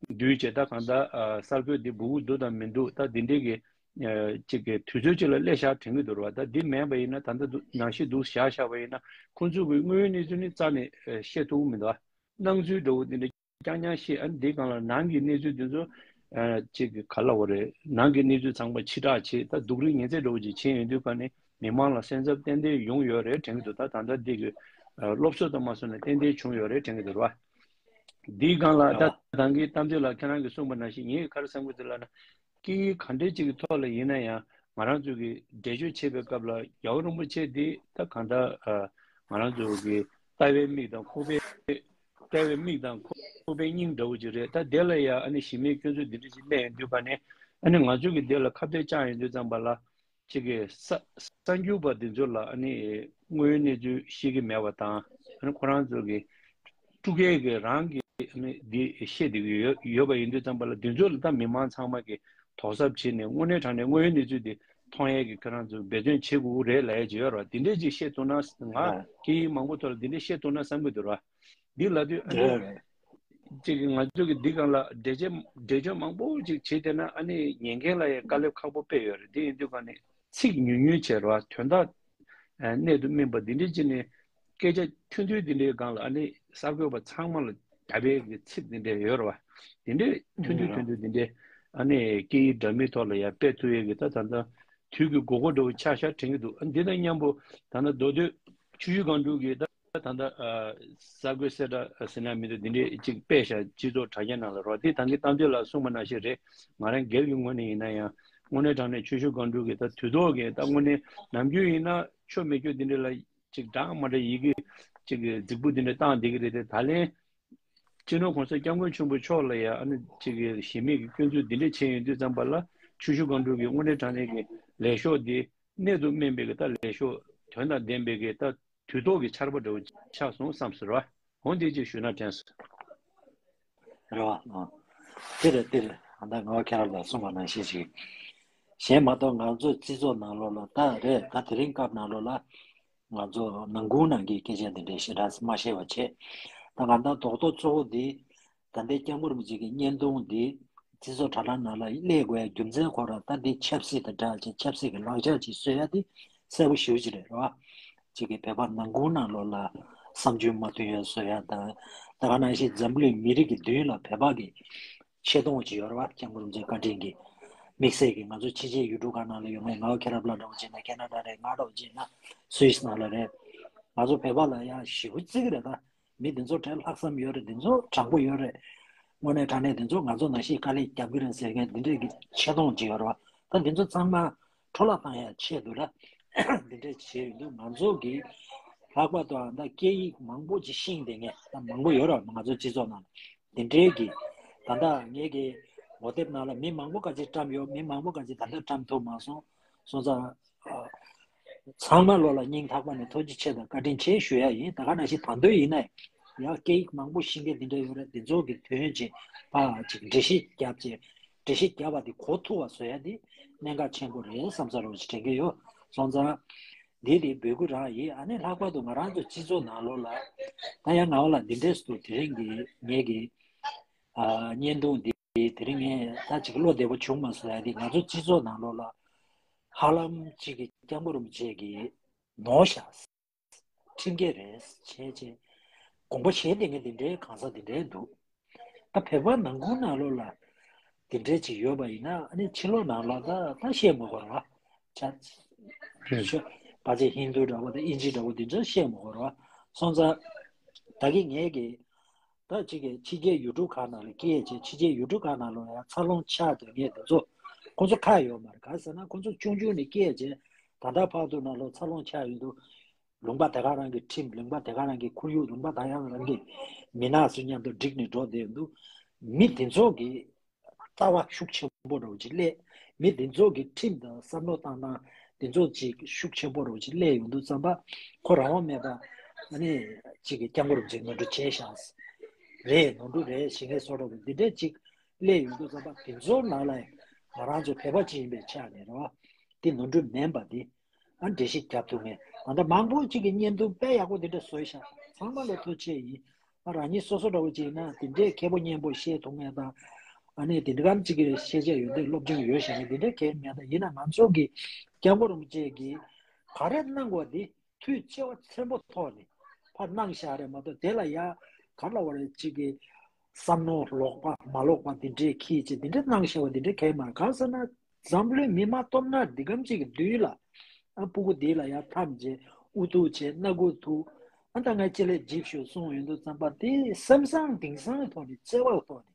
བསྡུས་བྱས་ད་གང་ལྟར་ཨ་གསར་འགོད་འདི་འབུལ་གི་འདུག་དང་མི་འདུག་ད་འདི་འདྲའི་གི་ཨ་ཅིག་གི་དུས་ཚོད་ཅིག་ལ་སླེབས་ཤག་དྲན་གི་འདུག་ར་བ། ད་འདི་མེད་པ་ཡིན་ན་ད་ལྟ་འདུག་ནང་བཞིན་འདུག་བཞག་བཞག་པ་ཡིན་ན་ཁོང་ཚོ་གི་དངོས་ཡོད་གནས་ཚུལ་ནི་རྩ་ནས་ཨ་བཤད་ཐུབ་ཀྱི་མི་འདུག་ཨ། སྣང་ཚུལ་འདྲ་བོ་འདི་འདྲ། རྐྱང་རྐྱང་བཤད། ཨ་ནི་འདི་སྒང་ལ་ནང་གི་གནས་ཚུལ་འདི་ཚོ་ཨ་ཅིག་ག་ལབ་དགོས་རེད། ནང་གི་གནས་ཚུལ་ཚང་མ་ཕྱི་བསྒྲགས་བྱེད། ད་སྡུག་རུས་ངན་ཚད་འདྲ་བོ་ཅིག་བྱས་ཡོང་དུས་ག་ནས་མི་མང་ལ་སེམས་འཚབ་ཏན་ཏན་ཡོང་ཡོད་རེད་དྲན་གྱི་འདུག་ད་ད་ལྟ་འདི་གི་ཨ་སློབ་གསོ་དང་མ་སོང་ནས་ཏན་ཏན་བྱུང་ཡོད་རེད་དྲན་གྱི་འདུག་ར། འདིའི་སྒང་ལ་ད་ད་གིན་གཏམ་བརྗོད་ལ་ཁྱེད་རང་གིས་གསུངས་པ་ནང་བཞིན་ངས་ག་རེ་བསམ་གྱི་འདུག་ལབ་ན། སྐད་ཡིག་ག་འདྲའི་ཅིག་གི་ཐོག་ལ་ཡིན་ན་ཡང་ང་རང་ཚོ་གིས་འགྲེལ་བརྗོད་བྱེད་པའི་སྐབས་ལ་རྒྱལ་བ་རིན་པོ་ཆེ་འདི་ད་གང་ལྟར་ཨ་ང་རང་ཚོ་གི་ལྟ་བའི་མིག་དང་ཁོག་པའི་ལྟ་བའི་མིག་དང་ཁོག་པའི་སྙིང་འདྲ་བོ་ཅིག་རེད། ད་དེ་ལ་ཡང་ཨ་ནི་གཞི་མེད་སྐྱོན་འཛུགས་འདི་འདྲ་ཅིག་སླེབས་ཡོང་དུས་ག་ནས་ཨ་ནི་ང་ཚོ་གིས་དེ་ལ་ཁ་གཏད་བཅག་ཡོང་དུས་ཙམ་པ་ལ་ཅིག་གི་ས་གསར་འགྱུར་པ་འདི་ཚོ་ལ་ཨ་ནི་དངོས་ཡོད་གནས་ཚུལ་ཤེས་ཀྱི་མེད་པ་དང་། ཨ་ནི་ཁོ་རང་ཚོ་གི་སྤྲུལ་སྐད་ཀྱི་རང་གི་ཨ་ནི་འདི་བཤད་བསྡད་ཀྱི་ཡོད་ཡོད་པ་ཡིན་དུས་ཙམ་པ་ལ་འདི་ཚོ་ལ་ད་མི་མང་ཚང་མ་གིས་དོགས་གཟབ་བྱས་ནས་དངོས་གནས་དྲང་གནས་དངོས་ཡོད་གནས་ཚུལ་འདི་མཐོང་ཡས་ཀྱི་ཁྱེད་རང་ཚོ་འབད་བརྩོན་བྱེད་དགོས་རེད་ལབ་ཡས་ཅིག་ཡོད་རེད་བ། འདི་འདྲས་ཅིག་བཤད་ཐུབ་ན། ང་སྐད་ཡིག་མང་པོ་ཐོག་ལ་འདི་འདྲས་བཤད་ཐུབ་ན་བསམ་གྱི་འདུག་ར། འདི་ལབ་དུས་ཨ་ནི་ཅིག་གི་ང་ཚོ་གི་འདི་སྒང་ལ་འགྲེལ་བརྗོད་འགྲེལ་བརྗོད་མང་པོ་ཅིག་བྱས་བསྡད་ན་ཨ་ནི་ཉན་མཁན་ལ་ཡང་དཀའ་ལས་ཁག་པོ་དཔེ་ཡོད་རེད། འདི་ཡིན་དུས་ག་ནས་ཚིག་ཉུང་ཉུང་བྱས་ར་དོན་དག་གནད་དུ་སྨིན་པ་འདི་འདྲས་ཅིག་ནས་སྐད་ཆ་ཐུང་ཐུང་འདི་འདྲའི་སྒང་ལ་ཨ་ནི་གསར་འགོད་པ་ཚང་མ་ལ་རྒྱབ་པའི་གི་ཚིག་འདི་འདྲས་ཡོད་ར་བ། འདི་འདྲས་ཐུང་ཐུང་ཐུང་ཐུང་འདི་འདྲས་ཨ་ནི་སྐད་ཡིག་འདྲ་མིན་ཐོག་ལ་ཡང་སྤེལ་ཐུབ་ཡས་གི་ད་ད་ལྟ་དུས་ཀྱི་དགོས་མཁོ་འདྲ་བོ་ཆགས་ཤག་དྲན་གྱི་འདུག་ཨ་འདི་དང་མཉམ་པོ་ད་ལྟ་མདོ་སྟོད་ཆུ་བཞི་སྒང་དྲུག་གི་ད་ད་ལྟ་ཨ་གསར་འགོད་གསལ་བསྒྲགས་ཟེར་ན་མི་འདུག་འདི་འདྲས་ཅིག་སྤེལ་ཤག་སྤྱི་ཚོགས་དྲ་རྒྱ་ནང་ལ་རོ། འདི་ད་གིན་གཏམ་བརྗོད་ལ་གསུངས་པ་ནང་བཞིན་རེད། ང་རང་སྒེར་གྱི་ངོས་ནས་ཡིན་ན་ཡང་དངོས་གནས་དྲང་གནས་ཆུ་བཞི་སྒང་དྲུག་གི་ད་དུས་ཐོག་གི་ད་དངོས་གནས་ནམ་རྒྱུན་ཡིན་ན་ཆོ་མེད་རྒྱུ་འདི་འདྲས་ལ་ཅིག་འདྲ་མ་འདྲ་ཡི་གེ་ཅིག་གི་རྫིག་པོ་འདི་འདྲས་བཏང་བསྡད་ཀྱི་རེད་དེ། ད་ལན་སྤྱི་ནོར་༸གོང་ས་༸སྐྱབས་མགོན་ཆེན་པོ་མཆོག་ལ་ཡང་ཨ་ནི་ཅིག་གི་གཞི་མེད་ཀྱི་སྐྱོན་འཛུགས་འདི་འདྲས་བྱས་ཡོང་དུས་ཙམ་པ་ལ་ཆུ་བཞི་སྒང་དྲུག་གི་དངོས་གནས་དྲང་གནས་ཀྱི་ལས་ཤོག་འདི་གནད་དུ་སྨིན་པའི་གི་ད་ལས་ཤོག་དོན་དང་ལྡན་པའི་གི་ད་དུས་ཐོག་གི་ཆར་པ་འདྲ་བོ་ཆགས་སོང་བསམ་ཟེར་བ། འོ་འདི་ཅིག་ཞུས་ན་དྲན་སོང་། རེད་བ། ཨ། དེ་རེད་དེ་རེད། ཨ་ད་ང་ཁྱེད་རང་ལ་གསུངས་པ་ནང་བཞིན་ཞིག་གཞན་མ་གཏོགས་ང་ཚོ་སྤྱི་ཚོགས་ནང་ལོགས་ལ་ད་རེད། ད་དེ་རིང་སྐབས་ནང་ལོགས་ལ་ང་ཚོ་ནང་ཁུལ་ནང་གི་སྐད་ཆ་འདི་འདྲའི་ཞེ་དྲག་མ་བཤད་པ་བྱས། ད་ང་ད་རྡོག་རྡོག་གཙོ་བོ་འདི་ད་ལྟའི་སྐྱབས་མགོན་རིན་པོ་ཆེ་གི་བརྙན་ཐུང་འདི་སྤྱི་ཚོགས་དྲ་ལམ་ནང་ལ་སླེབས་དགོས་ཡ་རྒྱུ་མཚན་ཁོ་རང་ད་འདི་ཆབ་སྲིད་དང་འབྲེལ་བ་བྱས་ཆབ་སྲིད་ཀྱི་ལག་ཆ་ཅིག་བཟོ་ཡ་འདི་གསལ་པོ་ཞེ་པོ་ཅིག་རེད་རེད་བ། གཅིག་གིས་བོད་པ་ནང་ཁུལ་ནང་ལོགས་ལ་བསམ་ཚུལ་མ་མཐུན་ཡ་བཟོ་ཡ་དང་། ད་ག་ནང་བཞིན་འཛམ་བུ་གླིང་མི་རིགས་ཀྱི་མདུན་ལ་བོད་པ་གི་ཆེ་མཐོང་ཅིག་ཡོད་རེད་བ། སྐྱབས་མགོན་རིན་པོ་ཆེ་བཀའ་དྲིན་གྱིས་དམིགས་བསལ་གྱིས་ང་ཚོ་ཕྱི་རྒྱལ་ཡུལ་གྲུ་ཁག་ནང་ལ་ཡོད་མཁན་ང་ཁྱེད་རང་ལ་འདྲ་བོ་བྱས་ན་ཁེ་ན་ཌ་རེད། ང་འདྲ་བོ་བྱས་ན་སུད་སི་ནང་ལ་རེད། ང་ཚོ་བོད་པ་ལ་ཡ་ཞེ་པོ་བརྩི་གི་རེད། ད་མི་འདི་ཚོ་དྲན་ལྷག་བསམ་ཡོད་རེད། འདི་ཚོ་དྲང་པོ་ཡོད་རེད། དངོས་གནས་དྲང་གནས་འདི་ཚོ་ང་ཚོ་ནང་བཞིན་དཀའ་ལས་རྒྱབ་ཀྱི་རེད་ཟེར་མཁན་འདི་འདྲས་ཀྱི་ཆེ་མཐོང་ཅིག་ཡོད་རེད་བ། ད་འདི་ཚོ་ཚང་མ་འཕྲོ་བརླག་བཏང་ཡ་ཆེད་དུ་ལ་འདི་འདྲས་བྱས་ཡོད་འདུག་ང་ཚོ་གི་ལྷག་པར་དུ་ཨ་ད་སྐད་ཡིག་མང་པོ་ཅིག་ཤེས་བསྡད་མཁན་ད་མང་པོ་ཡོད་རེད་བ། ང་ཚོ་སྤྱི་ཚོགས་ནང་ལ་འདི་འདྲས་ཀྱི་ད་ལྟ་ངེད་ཀྱི་ངོ་དེབ་ནང་ལ་མི་མང་པོ་ག་ཅིག་བཀྲམ་ཡོད། མི་མང་པོ་ག་ཅིག་ད་ལྟ་བཀྲམ་ཐུབ་མ་སོང་། སོང་ཙང་། ཚང་མ་ལོ་ལ་སྙིང་ཐག་པ་ནས་ཐུགས་རྗེ་ཆེ་དང་བཀའ་དྲིན་ཆེ་ཞུ་ཡ་ཡིན། ད་ག་ནང་བཞིན་ད་དུང་ཡིན་ན་ཡང་སྐད་ཡིག་མང་པོ་ཤེས་མཁན་འདི་འདྲ་ཡོད་རེད། འདི་ཚོ་གི་དོན་ཅིག་ཕར་ཅིག་འགྲེལ་བཤད་བརྒྱབ་ཅིག་འགྲེལ་བཤད་བརྒྱབ་པ་འདི་གོ་ཐུབ་པ་བཟོ་ཡ་འདི་གནད་འགག་ཆེན་པོ་རེད་བསམ་ས་རོགས་ཅིག་དྲན་གི་ཡོད། སོང་ཙང་འདི་དེ་འབོད་སྐུལ་རང་ཡིན། ཨ་ནི་ལྷག་པར་དུ་ང་རང་ཚོ་སྤྱི་ཚོགས་ནང་ལོགས་ལ་ད་ཡང་ང་བ་ལ་འདི་འདྲས་སུ་དེ་རིང་གི་ངེད་ཀྱི་བརྙན་ཐུང་འདི། དེ་ དེ་རིང་ངས་ད་ཅིག་བློ་བདེ་པོ་བྱུང་མ་སོང་ཡ་དེ། ང་ཚོ་སྤྱི་ཚོགས་ནང་ལོགས་ལ་ཧ་ལམ་ཅིག་གི་སྐྱབས་མགོན་རིན་པོ་ཆེ་གིས་ནོར་ཤག་ཁྲིམས་འགལ་རེད་བྱས་བྱས། དགོངས་པ་བཞེས་བསྡད་མཁན་དེ་འདྲའི་གང་ཟག་དེ་འདྲའི་འདུག་ད་བོད་པ་ནང་ཁུལ་ནང་ལོགས་ལ་དེ་འདྲའི་ཅིག་ཡོད་པ་ཡིན་ན། ཨ་ནི་ཕྱི་ལོགས་ནང་ལོགས་ད་ད་བཤད་མ་དགོས་ར། ཆ་རེད། ཆོས་ཕལ་ཆེར་ཧིན་རྡུ་འདྲ་བོ་དང་དབྱིན་ཇི་འདྲ་བོ་དེ་འདྲ་བཤད་མ་དགོས་ར། སོང་ཙང་ད་གིན་ངས་ཀྱི་ད་ཅིག་གི་ཕྱི་རྒྱལ་ཡུལ་གྲུ་ཁག་ནང་ལ་སྐད་ཆ། ཕྱི་རྒྱལ་ཡུལ་གྲུ་ཁག་ནང་ལ་ཡང་འཚར་ལོངས་ཆགས་སྡོད་མཁན་དེ་ཚོ་ཁོ་ཚོ་ཁག་ཡོད་མ་རེད། ག་རེ་ཟེར་ན་ཁོ་ཚོ་ཆུང་ཆུང་ནས་སྐད་ཆ། ད་ལྟ་བར་དུ་ནང་ལོགས་འཚར་ལོངས་ཆགས་ཡོད་འདུག་ལུང་པ་དེ་ག་རང་གི་ཁྲིམས། ལུང་པ་དེ་ག་རང་གི་ཁོར་ཡུག། ལུང་པ་དེ་ག་རང་གི་མི་སྣ་ཚོ་མཉམ་དུ་འགྲིག་ནས་འགྲོ་བསྡད་འདུག་མི་དེ་ཚོ་གི་ལྟ་བ་ཤུགས་ཆེན་པོ་འདྲ་བོ་ཅིག་སླེབས། མི་དེ་ཚོ་གི་ཁྲིམས་དང་བསམ་བློ་བཏང་སྟངས་དེ་ཚོ་ཅིག་ཤུགས་ཆེན་པོ་འདྲ་བོ་ཅིག་སླེབས་ཡོང་དུས་ཙམ་པ། ཁོ་རང་དབང་མེད་པ་ཨ་ནི་ཅིག་གི་སྐྱབས་མགོན་རིན་པོ་ཆེ་ནོར་འཁྲུལ་བྱས་ཤག་རེད། ནོར་འཁྲུལ་རེད་ཞེས་ངས་བཟོ་འདྲ་བོ་འདི་འདྲས་ཅིག་སླེབས་ཡོང་དུས་ཙམ་པ། དེ་ཚོ་ནང་ལ་ང་རང་ཚོ་བོད་པ་ཅིག་ཡིན་པའི་ཆ་ནས་རེད་བ། དེ་ནོར་འཁྲུལ་མིན་པ་དེ། ཨ། འགྲེལ་བཤད་རྒྱབ་ཐུབ་མཁན། ད་ལྟ་མང་པོ་ཅིག་གིས་བརྙན་ཐུང་དཔེ་ཡག་པོ་འདི་འདྲ་བཟོས་ཤག་ཚང་མ་ལ་ཐུགས་རྗེ་ཆེ་ཡིན། ཨ། རང་ཉིད་སོ་སོ་འདྲ་བོ་ཅིག་ཡིན་ན་དེ་འདྲའི་མཁས་པོ་སྙན་པོ་བཤད་ཐུབ་མཁན་དང་། ཨ་ནི་དེ་འདྲ་གམ་ཅིག་གི་ཤེས་བྱ་ཡོད་མཁན། སློབ་སྦྱོང་ཡོད་བཞག་མཁན་དེ་འདྲ་གང་ཡང་མེད། ད་ཡིན་ན་ང་ཚོ་གི་སྐྱབས་མགོན་རིན་པོ་ཆེ་གིས་ག་རེ་གནང་བ་དེ་ཐུགས་བརྩེ་བ་ཆེན་པོ་ཐོག་ནས་ཕར་གནང་བཞག་རེད་མ་གཏོགས། དེ་ལ་ཡ་ག་རེ་ལབ་དགོས་རེད། ཅིག་གི་བསམ་མནོ་ལོག་པ་མ་ལོག་པ་དེ་འདྲས་འཁྱེར་བྱས་དེ་འདྲས་གནང་བཞག་པ་དེ་འདྲས་གང་ཡང་མ་རེད། གང་ཟེར་ན། འཛམ་གླིང་མི་མང་སྟོབས་ན་འདི་གམ་ཅིག་གི་མདུན་ལ། ཨ། སྤུ་གུ་འདི་ལ་ཡ་ཐམས་ཅད་ཨུ་ཐུག་བྱས། སྣ་ཁུག་ཐུག་ཨ། ད་ངས་ཅི་ལས་འཇིབ་ཤོག་གསུངས་ཡོང་དུས་ཙམ་པ། དེ་སེམས་བཟང་དེང་སང་གི་ཐོག་ནས་བརྩེ་བའི་ཐོག་ནས་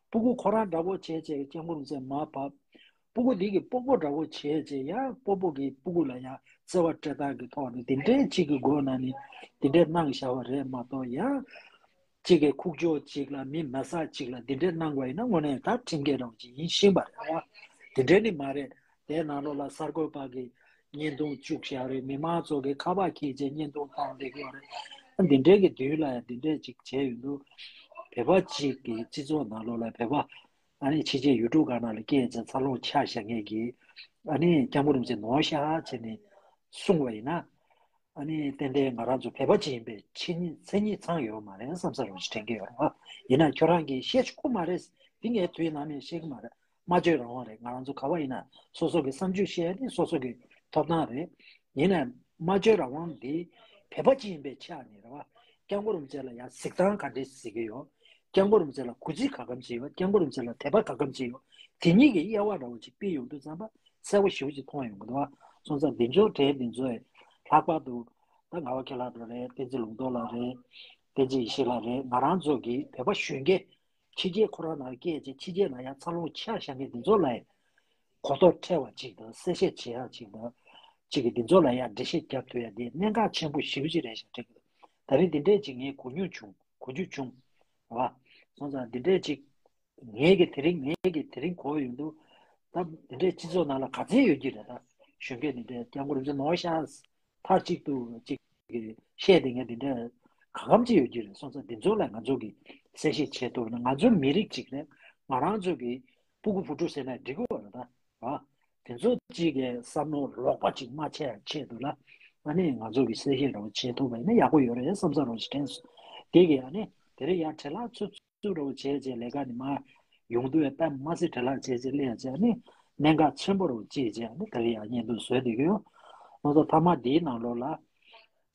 སྤུ་གུ་ཁོ་རང་འདྲ་བོ་བྱས་བྱས་སྐྱབས་མགོན་རིན་པོ་ཆེ་མར་བབས། སྤུ་གུ་འདི་གི་སྤོ་སྤོ་འདྲ་བོ་བྱས་བྱས་ཡ་སྤོ་སྤོ་གི་སྤུ་གུ་ལ་ཡ་བརྩེ་བ་སྤྲད་སྟངས་ཀྱི་ཐོག་ནས་དེ་འདྲས་ཅིག་གི་སྒོ་ནས་ནི་དེ་འདྲས་གནང་བཞག་པ་རེད་མ་གཏོགས། ཡ་གཅིག་གི་ཁུག་ཀྱོག་ཅིག་ལ་མི་མ་བསད་ཅིག་ལ་འདི་འདྲས་གནང་བ་ཡིན་ན་དངོས་གནས་ད་ཁྲིམས་འགལ་འདྲ་བོ་ཅིག་ཡིན་ཤེས་པ་རེད་བ། དེ་འདྲས་ནི་མ་རེད། དེའི་ནང་ལོགས་ལ་གསར་འགོད་པ་གིས་བརྙན་ཐུང་བཅུག་བཞག་རེད། མི་མང་ཚོ་གིས་ཁ་པར་འཁྱེར་བྱས་བརྙན་ཐུང་བཏང་བསྡད་ཀྱི་ཡོད་རེད། འདི་འདྲས་ཀྱི་མདུན་ལ་ཡང་འདི་འདྲས་ཅིག་བྱས་ཡོང་དུས། བོད་པ་གཅིག་གི་སྤྱི་ཚོགས་ནང་ལོགས་ལ་བོད་པ་ཨ་ནི་ཕྱི་རྒྱལ་ཡུལ་གྲུ་སྒང་ནང་ལ་སྐད་ཆ་འཚར་ལོངས་ཆགས་བཞག་མཁན་གྱི། ཨ་ནི་སྐྱབས་མགོན་རིན་པོ་ཆེ་ནོར་ཤག་བྱས་ནས་གསུངས་པ་ཡིན་ན། ཨ་ནི་ཏན་ཏན་ང་རང་ཚོ་བོད་པ་ཅིག་ཡིན་པའི་མཚན་ཉིད་མཚན་ཉིད་ཚང་ཡོད་མ་རེད་བསམ་ས་རུ་ཞིག་དྲན་གྱི་ཡོད་རེད་བ། ཡིན་ན་ཁྱོད་རང་གིས་བཤད་ཆོག་གི་མ་རེད། འདི་ངས་དུས་ནམ་ཡང་བཤད་ཀྱི་མ་རེད། སྨྲ་བརྗོད་རང་དབང་རེད། ང་རང་ཚོ་ག་བ་ཡིན་ན་སོ་སོ་གི་བསམ་ཚུལ་བཤད་ཡ་དེ་སོ་སོ་གི་ཐོབ་ཐང་རེད། ཡིན་ན་སྨྲ་བརྗོད་རང་དབང་འདི་བོད་པ་ཅིག་ཡིན་པའི་ཆ་ནས་རེད་བ། སྐྱབས་མགོན་རིན་པོ་ཆེ་ལ་ཡང་གཟིགས་སྟངས་ག་འདྲས་གཟིགས་ཀྱི་ཡོད། སྐྱབས་མགོན་རིན་པོ་ཆེ་ལ་གུས་བརྩི་ག་གམ་བྱེད་ཡོད། སྐྱབས་མགོན་རིན་པོ་ཆེ་ལ་དད་པ་ག་གམ་བྱེད་ཡོད། དེ་གཉིས་ཀྱི་དབྱེ་བ་འདྲ་བོ་ཅིག་ཕྱེ་ཡོང་དུས་ཙམ་པ་གསལ་པོ་ཞེ་པོ་ཅིག་མཐོང་ཡོང་གི་འདུག་བ། སོང་ཙང་འདི་ཚོ་གྲས་འདི་ཚོ་ལྷག་པར་དུ་ད་ངག་དབང་མཁྱེན་ལགས་ལགས་རེད། བསྟན་འཛིན་ལུང་རྟོགས་ལགས་རེད། བསྟན་འཛིན་ཡེ་ཤེས་ལགས་རེད། ང་རང་ཚོ་གི་བོད་པ་གཞོན་སྐྱེས། ཕྱི་རྒྱལ་ཁོ་རང་ནང་སྐད་ཆ། ཕྱི་རྒྱལ་ལ་ཡང་འཚར་ལོངས་ཆགས་བཞག་མཁན་འདི་ཚོ་ལ་ཡང་གོ་རྟོགས་འཕེལ་བ་ཅིག་དང་། གསལ་བཤད་བྱེད་ཡག་ཅིག་དང་། ཅིག་གི་འདི་ཚོ་ལ་ཡང་འགྲེལ་བཤད་རྒྱབ་ཐུབ་ཡ་དེ་གནད་འགག་ཆེན་པོ་ཞེ་པོ་ཅིག་རེད་ཤག་དྲན་གྱི་འདུག་ད་རིང་འདི་འདྲས་ཅིག་ངས་གོ་མྱོང་བྱུང་། གོ་རྒྱུ་བྱུང་། རེད་བ། སོང་ཙང་འདི་འདྲས་ཅིག་ངས་ཀྱི་དེ་རིང་། ངས་ཀྱི་དེ་རིང་གོ་ཡོང་དུས། ད་འདི་འདྲས་སྤྱི་ཚོགས་ནང་ལ་ག་ཚད་ཡོད་ཀྱི་རེད། ད་གཞོན་སྐྱེས་འདི་འདྲས་སྐྱབས་མགོན་རིན་པོ་ཆེ་ནོར་ཤག་མཐའ་གཅིག་ཏུ་གཅིག་གི་བཤད་བསྡད་མཁན་དེ་འདྲ་ག་གམ་ཅིག་ཡོད་ཀྱི་རེད། སོང་ཙང་འདི་ཚོ་ལ་ང་ཚོ་གིས་གསལ་བཤད་བྱེད་ཐུབ་ན། ང་ཚོ་མི་རིགས་གཅིག་རེད། ང་རང་ཚོ་གི་སྤུ་གུ་བུ་ཕྲུག་ཟེར་ན་འགྲིག་གི་རེད་ད། ཨ། དེ་ཚོ་གཅིག་གི་བསམ་བློ་ལོག་པ་ཅིག་མ་ཆགས་ཆེད་དུ་ལ། ཨ་ནི་ང་ཚོ་གིས་གསལ་བཤད་རང་བྱེད་ཐུབ་པ་ཡིན་ན་ཡག་པོ་ཡོད་རེད་བསམ་ས་རང་ཞིག་དྲན་སོང་། དེ་གི་ཨ་ནི་དེ་རིང་ཡང་བྲེལ་བ་ཚུབ་ཚུབ་རང་བྱས་བྱས་ལས་ཀ་ནི་མ་ཡོང་དུས། ད་མ་སྲིད་བྲེལ་བ་བྱས་བྱས་སླེབས་བྱས། ཨ་ནི་གནད་འགག་ཆེན་པོ་རང་བྱས་བྱས། ཨ་ནི་དེ་རིང་ཡང་བརྙན་ཐུང་བཟོས་བསྡད་ཀྱི་ཡོད། ང་ཚོ་མཐའ་མ་འདིའི་ནང་ལོགས་ལ།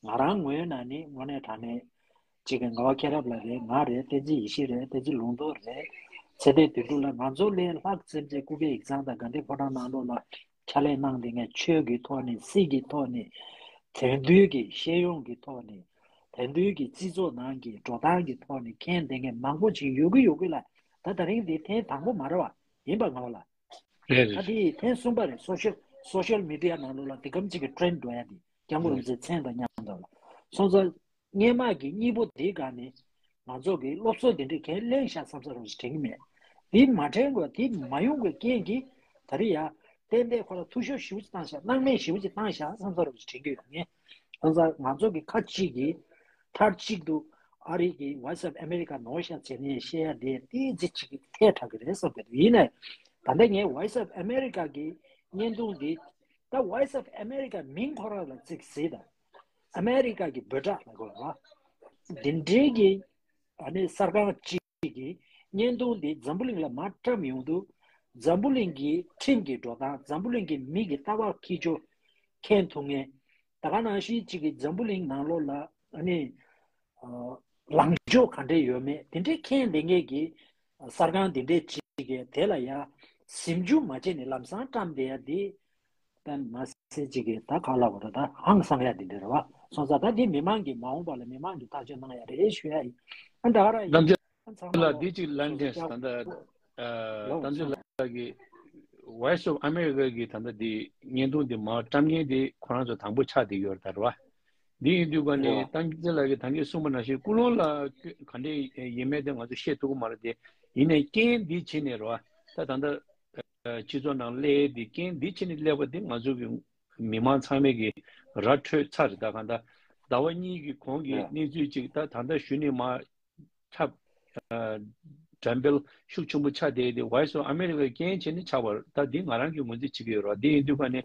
ང་རང་ངོས་ནས་ནི་དངོས་གནས་དྲང་གནས་ཅིག་གི་ངག་དབང་མཁྱེན་རབ་ལགས་རེད། ང་རེད། བསྟན་འཛིན་ཡེ་ཤེས་རེད། བསྟན་འཛིན་ལུང་རྟོགས་རེད། ཚེ་བརྟན་དོན་གྲུབ་ལགས། ང་ཚོ་ལས་ལྷག་ཙམ་ཅིག་ཀུ་ཀེ་ཡིག་ཚང་དང་དགའ་ལྡན་ཕོ་བྲང་ནང་ལོགས་ལ་ཕྱག་ལས་གནང་བསྡད་མཁན། ཆོས་ཀྱི་ཐོག་ནས། སྲིད་ཀྱི་ཐོག་ནས། དེང་དུས་ཀྱི་ཤེས་ཡོན་གྱི་ཐོག་ནས། དེང་དུས་ཀྱི་སྤྱི་ཚོགས་ནང་གི་འགྲོ་སྟངས་ཀྱི་ཐོག་ནས་མཁྱེན་བསྡད་མཁན་མང་པོ་ཅིག་ཡོད་ཀྱི་ཡོད་ཀྱི་ལ། ད་ད་རིང་འདི་ཐེངས་དང་པོ་མ་རེད་བ། ཡིན་པ་ངོ་ལ། རེད། ད་རེད། དེ་ཐེངས་གསུམ་པ་རེད། སོ་ཤལ་སོ་ཤལ་མི་ཌི་ཡ་ནང་ལོགས་ལ་དེ་གམ་ཅིག་གི་ཊེན་འགྲོ་ཡ་དེ། སྐྱབས་མགོན་རིན་པོ་ཆེའི་མཚན་དང་མཉམ་དུ་ལ། སོང་ཙང་སྔས་མ་གི་གཉིས་པོ་དེའི་སྒང་ནས་ང་ཚོ་གི་སློབ་གསོ་དེ་འདྲས་གང་ལེན་ཤག་བསམ་ས་རང་ཞིག་དྲན་གྱི་མེད། དེ་མ་དྲན་དགོས། དེ་མ་ཡོང་དགོས་རྐྱེན་གྱིས་ད་རེས་ཡ་ཏན་ཏན་ཁོ་རང་འཐུས་ཤོར་ཞེ་པོ་ཅིག་བཏང་ཤག་སྣང་མེད་ཞེ་པོ་ཅིག་བཏང་ཤག་བསམ་ས་རང་ཞིག་དྲན་གྱི་ཡོད། ངས་སོང་ཙང་ང་ཚོ་གི་ཁ་ཅིག་གིས་མཐའ་གཅིག་ཏུ་ཨ་རི་གི་Voice of America་ནོར་ཤག་བྱས་ནས་བཤད་ཡ་དེ་ཏོག་ཙམ་ཅིག་ཐལ་དྲགས་ཀྱི་རེད་བསམ་གྱི་འདུག་ཡིན་ནའི་ད་ལྟ་ངས་Voice of America་གི་བརྙན་ཐུང་འདི། ད་Voice of America་མིང་ཁོ་རང་ལ་ཅིག་གཟིགས་དང་། ཨ་མེ་རི་ཀ་གི་འབོད་སྒྲ་ལ་གོ་བ། འདི་འདྲའི་གི་ཨ་ནི་གསར་ཁང་གཅིག་གིས་ བརྙན་ཐུང་འདི་འཛམ་བུ་གླིང་ལ་མར་བཀྲམ་ཡོང་དུས། འཛམ་བུ་གླིང་གི་ཁྲིམས་ཀྱི་འགྲོ་སྟངས། འཛམ་བུ་གླིང་གི་མི་གི་ལྟ་བ་འཁྱེར་ཕྱོགས་མཁྱེན་ཐུབ་མཁན། ད་ག་ནང་བཞིན་གཅིག་གི་འཛམ་བུ་གླིང་ནང་ལོགས་ལ་ཨ་ནི་ཨ་ལངས་ཕྱོགས་ག་འདྲས་ཡོད་མེད་དེ་འདྲས་མཁྱེན་བསྡད་མཁན་གྱི་གསར་ཁང་དེ་འདྲས་གཅིག་གིས་དེ་ལ་ཡ་ཟིན་བཅུག་མ་བྱས་ནས་ལམ་སང་བཀྲམ་བསྡད་ཡ་འདི། ད་མ་ཟད་གཅིག་གིས་ད་ག་ལབ་དགོས་རེད། ད་ཧང་སང་ཡ་འདི་འདྲ་རེད་བ། སོང་ཙང་ད་འདི་མི་མང་གིས་མ་འོངས་པ་ལ་མི་མང་གིས་ཐག་གཅོད་གནང་ཡ་རེད་ཞུ་ཡ་ཡིན། ཨ་ད་ག་རང་ཡིན། རྣམ་རྒྱལ་ཨ་ཚང་མ་ལགས་འདི་གཅིག་ལན་ཏེ་ད་ལྟ་ཨ་ལོ་རྣམ་རྒྱལ་ལགས་ཀྱི་Voice of America གི་ད་ལྟ་འདི་བརྙན་ཐུང་འདི་མར་བཀྲམ་མཁན་དེ་ཁོ་རང་ཚོ་དང་པོ་ཆགས་བསྡད་ཡོད་རེད་ད་རེད་བ། འདི་ཡིན་དུས་ག་ནས་རེད་བ། རྣམ་རྒྱལ་ལགས་ཀྱིས་ད་གིན་གསུངས་པ་ནང་བཞིན་ཀུན་སློང་ལ་ག་འདྲས་ཡིན་མེད་དེ་ང་ཚོ་བཤད་ཐུབ་ཀྱི་མ་རེད་དེ། ཡིན་ནའི་རྐྱེན་འདི་བྱས་ནས་རེད་བ། ད་ད་ལྟ་སྤྱི་ཚོགས་ནང་སླེབས་དེ་རྐྱེན་འདི་བྱས་ནས་སླེབས་པ་དེ་ང་ཚོ་གི་མི་མང་ཚང་མས་ཀྱི་ར་འཕྲོད་ཚར་རེད། ད་གང་ལྟར་ཟླ་བ་གཉིས་ཀྱི་གོང་གི་གནས་ཚུལ་ཅིག་ད་ད་ལྟ་གཞུག་ནས་མར་ཁྱབ། འགྲེམས་སྤེལ་ཤུགས་ཆེན་པོ་ཆགས་བསྡད་དེ་Voice of America རྐྱེན་བྱས་ནས་ཆགས་པ་རེད། ད་འདི་ང་རང་གིས་ངོས་འཛིན་བྱེད་ཀྱི་ཡོད་རེད། འདི་ཡིན་དུས་ག་ནས་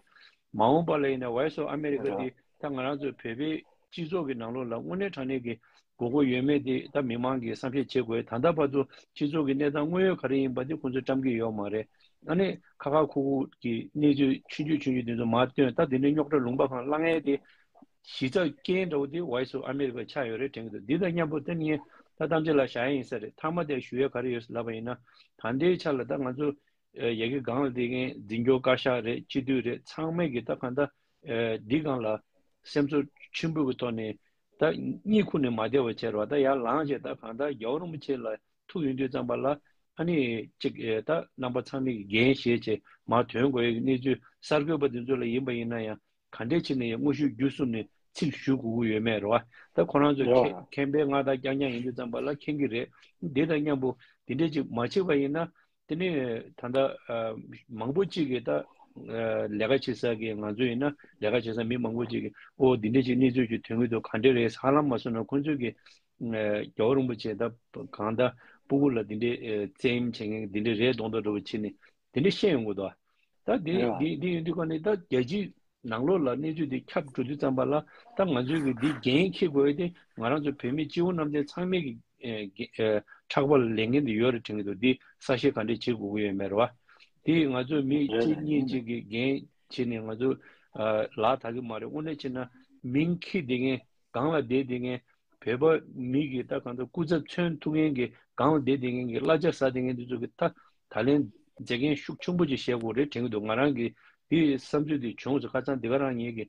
མ་འོངས་པ་ལ་ཡིན་ན་Voice of America འདི་ད་ང་རང་ཚོ་བོད་པའི་སྤྱི་ཚོགས་ཀྱི་ནང་ལོགས་ལ་དངོས་གནས་དྲང་གནས་ཀྱི་དགོས་མཁོ་ཡོད་མེད་དེ་ད་མི་མང་གིས་བསམ་ཤེས་བྱེད་དགོས། ད་ལྟ་བར་དུ་སྤྱི་ཚོགས་ཀྱི་གནས་སྟངས་དངོས་ཡོད་ག་རེ་ཡིན་པ་དེ་ཁོང་ཚོས་བཀྲམ་གྱི་ཡོད་མ་རེད། ཨ་ནི་ཁ་ཁ་ཁུ་ཁུ་གི་གནས་ཚུལ་ཆུང་ཆུང་ཆུང་ཆུང་དེ་ཚོ་མར་བཏོན། ད་དེ་འདྲའི་རྙོག་དྲ་ལུང་པ་གང་བསླང་ཡས་དེ་གཞི་རྩ་རྐྱེན་འདྲ་བོ་དེ་Voice of America ཆགས་ཡོད་རེད་དྲན་གྱི་འདུག་འདི་དང་མཉམ་པོ་དེ་ནི་ད་གཏམ་བརྗོད་ལ་བཞག་ཡ་ཡིན་ས་རེད། མཐའ་མ་དེ་ཞུ་ཡས་ག་རེ་ཡོད་ལབ་པ་ཡིན་ན། ད་ལྟའི་ཆ་ལ་ད་ང་ཚོ་ཡ་གི་སྒང་ལ་བསྡད་མཁན་འཛིན་སྐྱོང་བཀའ་ཤག་རེད། སྤྱི་འཐུས་རེད། ཚང་མས་ཀྱི་ད་གང་ལྟར་འདི་སྒང་ལ་སེམས་ཚོར་ཆེན་པོ་གི་ཐོག་ནས་ད་གཉིད་ཁུག་ནས་མ་བསྡད་པ་བྱས་རོགས། ད་ཡར་ལངས་བྱས་ད་གང་ལྟར་རྒྱལ་བ་རིན་པོ་ཆེ་ལ་ཐུག་ཡོང་དུས་ཙམ་པ་ལ་ཨ་ནི་ཅིག་ད་རྣམ་པ་ཚང་མས་ཀྱི་འགན་བཞེས་བྱས་མར་ཐོན་དགོས་ཡ་གི་གནས་ཚུལ་གསར་འགོད་པ་འདི་ཚོ་ལ་ཡིན་པ་ཡིན་ན་ཡང་། ག་འདྲས་བྱས་ནས་ཡང་དངོས་ཤུགས་བརྒྱུད་གསུམ་ནས་ཚིག་ཞུ་དགོས་ཀྱི་ཡོད་མེད་རེད་བ། ད་ཁོ་རང་ཚོ་ཡོད། མཁྱེན་མཁྱེན་པའི་མངའ་བདག་རྐྱང་རྐྱང་ཡིན་དུས་ཙམ་པ་ལ་མཁྱེན་གྱི་རེད། འདི་དང་མཉམ་པོ་འདི་འདྲས་ཅིག་མ་བྱས་པ་ཡིན་ན། དེ་ནས་ད་ལྟ་ཨ་མང་པོ་ཅིག་གིས་ད་ཨ་ལས་ཀ་བྱེད་ས་གི་ང་ཚོ་ཡིན་ན་ལས་ཀ་བྱེད་ས་མི་མང་པོ་ཅིག་གིས་ཨོ་འདི་འདྲས་ཅིག་གནས་ཚུལ་ཅིག་ཐོན་གྱི་འདུག་ག་འདྲས་རེད་ཧ་ལམ་མ་སོང་ན་ཁོང་ཚོས་ཀྱི་ཨ་རྒྱལ་བ་རིན་པོ་ཆེ་ད་གང་ལྟར་སྤུ་གུ་ལ་འདི་འདྲས་ཨ་བཙན་གཡེམ་བྱེད་མཁན་འདི་འདྲས་རེད་མདོག་མདོག་འདྲ་བོ་བྱས་ནས་འདི་འདྲས་བཤད་ཡོང་གི་འདུག་ད་འདི་རེད་བ། འདི་འདི་ཡིན་དུས་ག་ནས་ད་རྒྱལ་སྤྱིའི་ནང་ལོགས་ལ་གནས་ཚུལ་འདི་ཁྱབ་འགྲོ་དུས་ཙམ་པ་ལ་ད་ང་ཚོས་ཀྱི་འདི་འགན་འཁྱེར་དགོས་ཡ་དེ་ང་རང་ཚོ་བོད་མི་སྤྱི་བོ་གནམ་བསྟན་ཚང་མས་ཀྱི་ཨེ་ཨེ་ཕྲག་པ་ལ་ལེན་མཁན་དེ་ཡོད་རེད་དྲན་གྱི་འདུག་འདི་གསལ་བཤད་ག་འདྲས་བྱེད་དགོས་ཀྱི་ཡོད་མེད་རེད་བ། འདི་ང་ཚོ་མི་རེད་གཅིག་རེད་གཉིས་ཡིན་གཅིག་གི་འགན་བྱས་ནས་ང་ཚོ་ཨ་ལག་བསྟར་གྱི་མ་རེད། དངོས་གནས་བྱས་ན་མིང་འཁྱེར་བསྡད་མཁན་སྒང་ལ་བསྡད་བསྡད་མཁན་བོད་པ་མི་གི་ད་གང་ལྟར་སྐུ་ཚབ་མཚོན་ཐུབ་མཁན་གྱི་སྒང་ལ་བསྡད་བསྡད་མཁན་གྱི་གླ་ཆ་ཟ་བསྡད་མཁན་དེ་ཚོ་གི་ད་ད་ལན་མཛད་འགན་ཤུགས་ཆེན་པོ་ཅིག་བཞེས་དགོས་རེད་དྲན་གྱི་འདུག་ང་རང་གི་དེའི་བསམ་ཚུལ་དེ་བྱུང་སོང་། ཁ་སང་དེ་ག་རང་ངེད་ཀྱི་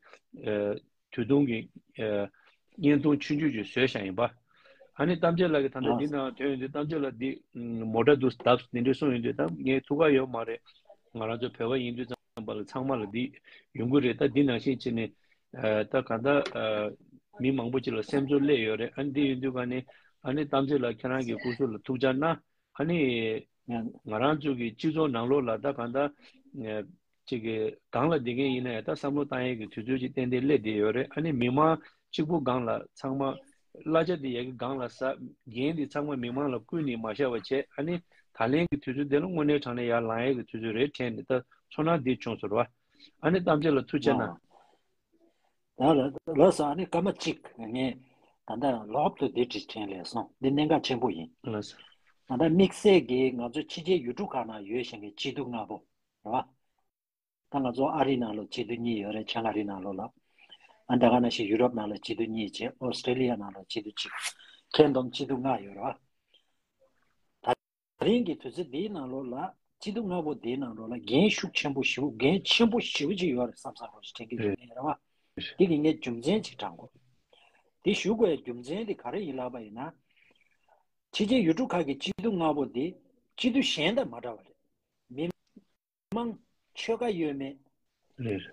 ཨ་དུས་ཐུང་གི་ཨ་བརྙན་ཐུང་ཆུང་ཆུང་ཅིག་བཟོས་བཞག་ཡིན་པ། ཨ་ནི་གཏམ་བརྗོད་ལགས་ཀྱི་ད་ལྟ་འདི་ནང་ཐོན་ཡོང་དུས་གཏམ་བརྗོད་ལགས་འདི་མོ་ཊ་དུ་བརྡབས་འདི་འདྲ་གསུངས་ཡོང་དུས་ད་ངའི་ཐུགས་ཁག་ཡོད་མ་རེད། ང་རང་ཚོ་བོད་པ་ཡིན་དུས་ཙམ་པ་ལ་ཚང་མ་ལ་འདི་ཡོང་གི་རེད། ད་འདི་ནང་བཞིན་བྱས་ནས་ཨ་ད་ག་ད་ཨ་མི་མང་པོ་ཅིག་ལ་སེམས་ཚོར་སླེབས་ཡོད་རེད། ཨ་ནི་འདི་ཡིན་དུས་ག་ནས་ཨ་ནི་གཏམ་བརྗོད་ལགས་ཁྱེད་རང་གི་སྐུ་གཟུགས་ལ་ཐུགས་ཅག་གནང་། ཨ་ནི་ང་རང་ཚོ་གི་སྤྱི་ཚོགས་ནང་ལོགས་ལ་ད་གང་ལྟར་ཨ་ཅིག་གི་སྒང་ལ་བསྡད་མཁན་ཡིན་ན་ཡང་ད་བསམ་བློ་བཏང་ཡས་ཀྱི་དུས་ཚོད་ཅིག་ཏན་ཏན་སླེབས་བསྡད་ཡོད་རེད། ཨ་ནི་མི་མང་གཅིག་པུ་སྒང་ལ་ཚང་མ་གླ་ཆ་དེ་ཡ་གི་སྒང་ལ་ཟ། འགན་དེ་ཚང་མ་མི་མང་ལ་བསྐུར་ནས་མ་བཞག་པ་བྱས། ཨ་ནི་ད་ལན་གྱི་དུས་ཚོད་དེ་ལ་དངོས་གནས་དྲང་གནས་ཡར་ལངས་ཡས་ཀྱི་དུས་ཚོད་རེད་དྲན་ནས་ད་ཚོར་སྣང་འདི་བྱུང་སོང་རེད་བ། ཨ་ནི་གཏམ་བརྗོད་ལགས་ཐུགས་རྗེ་གནང་། ད་ལ་ལགས་སོ། ཨ་ནི་སྐར་མ་གཅིག་ངས་ད་ལྟ་ལོག་ཏུ་འདི་བྲིས་དྲན་ལས་སོང་། འདི་གནད་འགག་ཆེན་པོ་ཡིན། ལགས་སོ། ད་ལྟ་དམིགས་བསལ་གྱིས་ང་ཚོ་ཕྱི་རྒྱལ་ཡུལ་གྲུ་ཁག་ནང་ཡོད་བཞིན་གྱི་སྐྱིད་སྡུག་ལྔ་པོ་རེད་བ། ད་ང་ཚོ་ཨ་རི་ནང་ལ་སྐྱིད་སྡུག་གཉིས་ཡོད་རེད། ཆེན་ཨ་རི་ནང་ལོགས་ལ། ཨ་ད་ག་ནང་བཞིན་ཡུ་རོབ་ནང་ལ་སྐྱིད་སྡུག་གཉིས་བྱས། ཨོ་སི་ཀྲེ་ལི་ཡ་ནང་ལ་སྐྱིད་སྡུག་གཅིག་ཁྱོན་བསྡོམས་སྐྱིད་སྡུག་ལྔ་ཡོད་རེད་བ། ད་རིང་གི་དུས་ཚོད་འདིའི་ནང་ལོགས་ལ་སྐྱིད་སྡུག་ལྔ་པོ་འདིའི་ནང་ལོགས་ལ་འགན་ཤུགས་ཆེན་པོ་ཞེ་པོ་འགན་ཆེན་པོ་ཞེ་པོ་ཅིག་ཡོད་རེད་བསམ་བསམ་རོགས་ཞེས་དྲན་གྱི་ཡོད་ངེས་རེད་བ། འདི་གི་ངས་རྒྱུ་མཚན་ཅིག་དྲང་དགོས། འདི་ཞུ་དགོས་རྒྱུ་མཚན་འདི་ག་རེ་ཡིན་ལབ་པ་ཡིན་ན། ཕྱི་རྒྱལ་ཡུལ་གྲུ་ཁག་གི་སྐྱིད་སྡུག་ལྔ་པོ་འདི་སྐྱིད་སྡུག་གཞན་དང་མ་འདྲ་བ་རེད། མི་མང་ཆོལ་ཁ་ཡོད་མེད། རེད།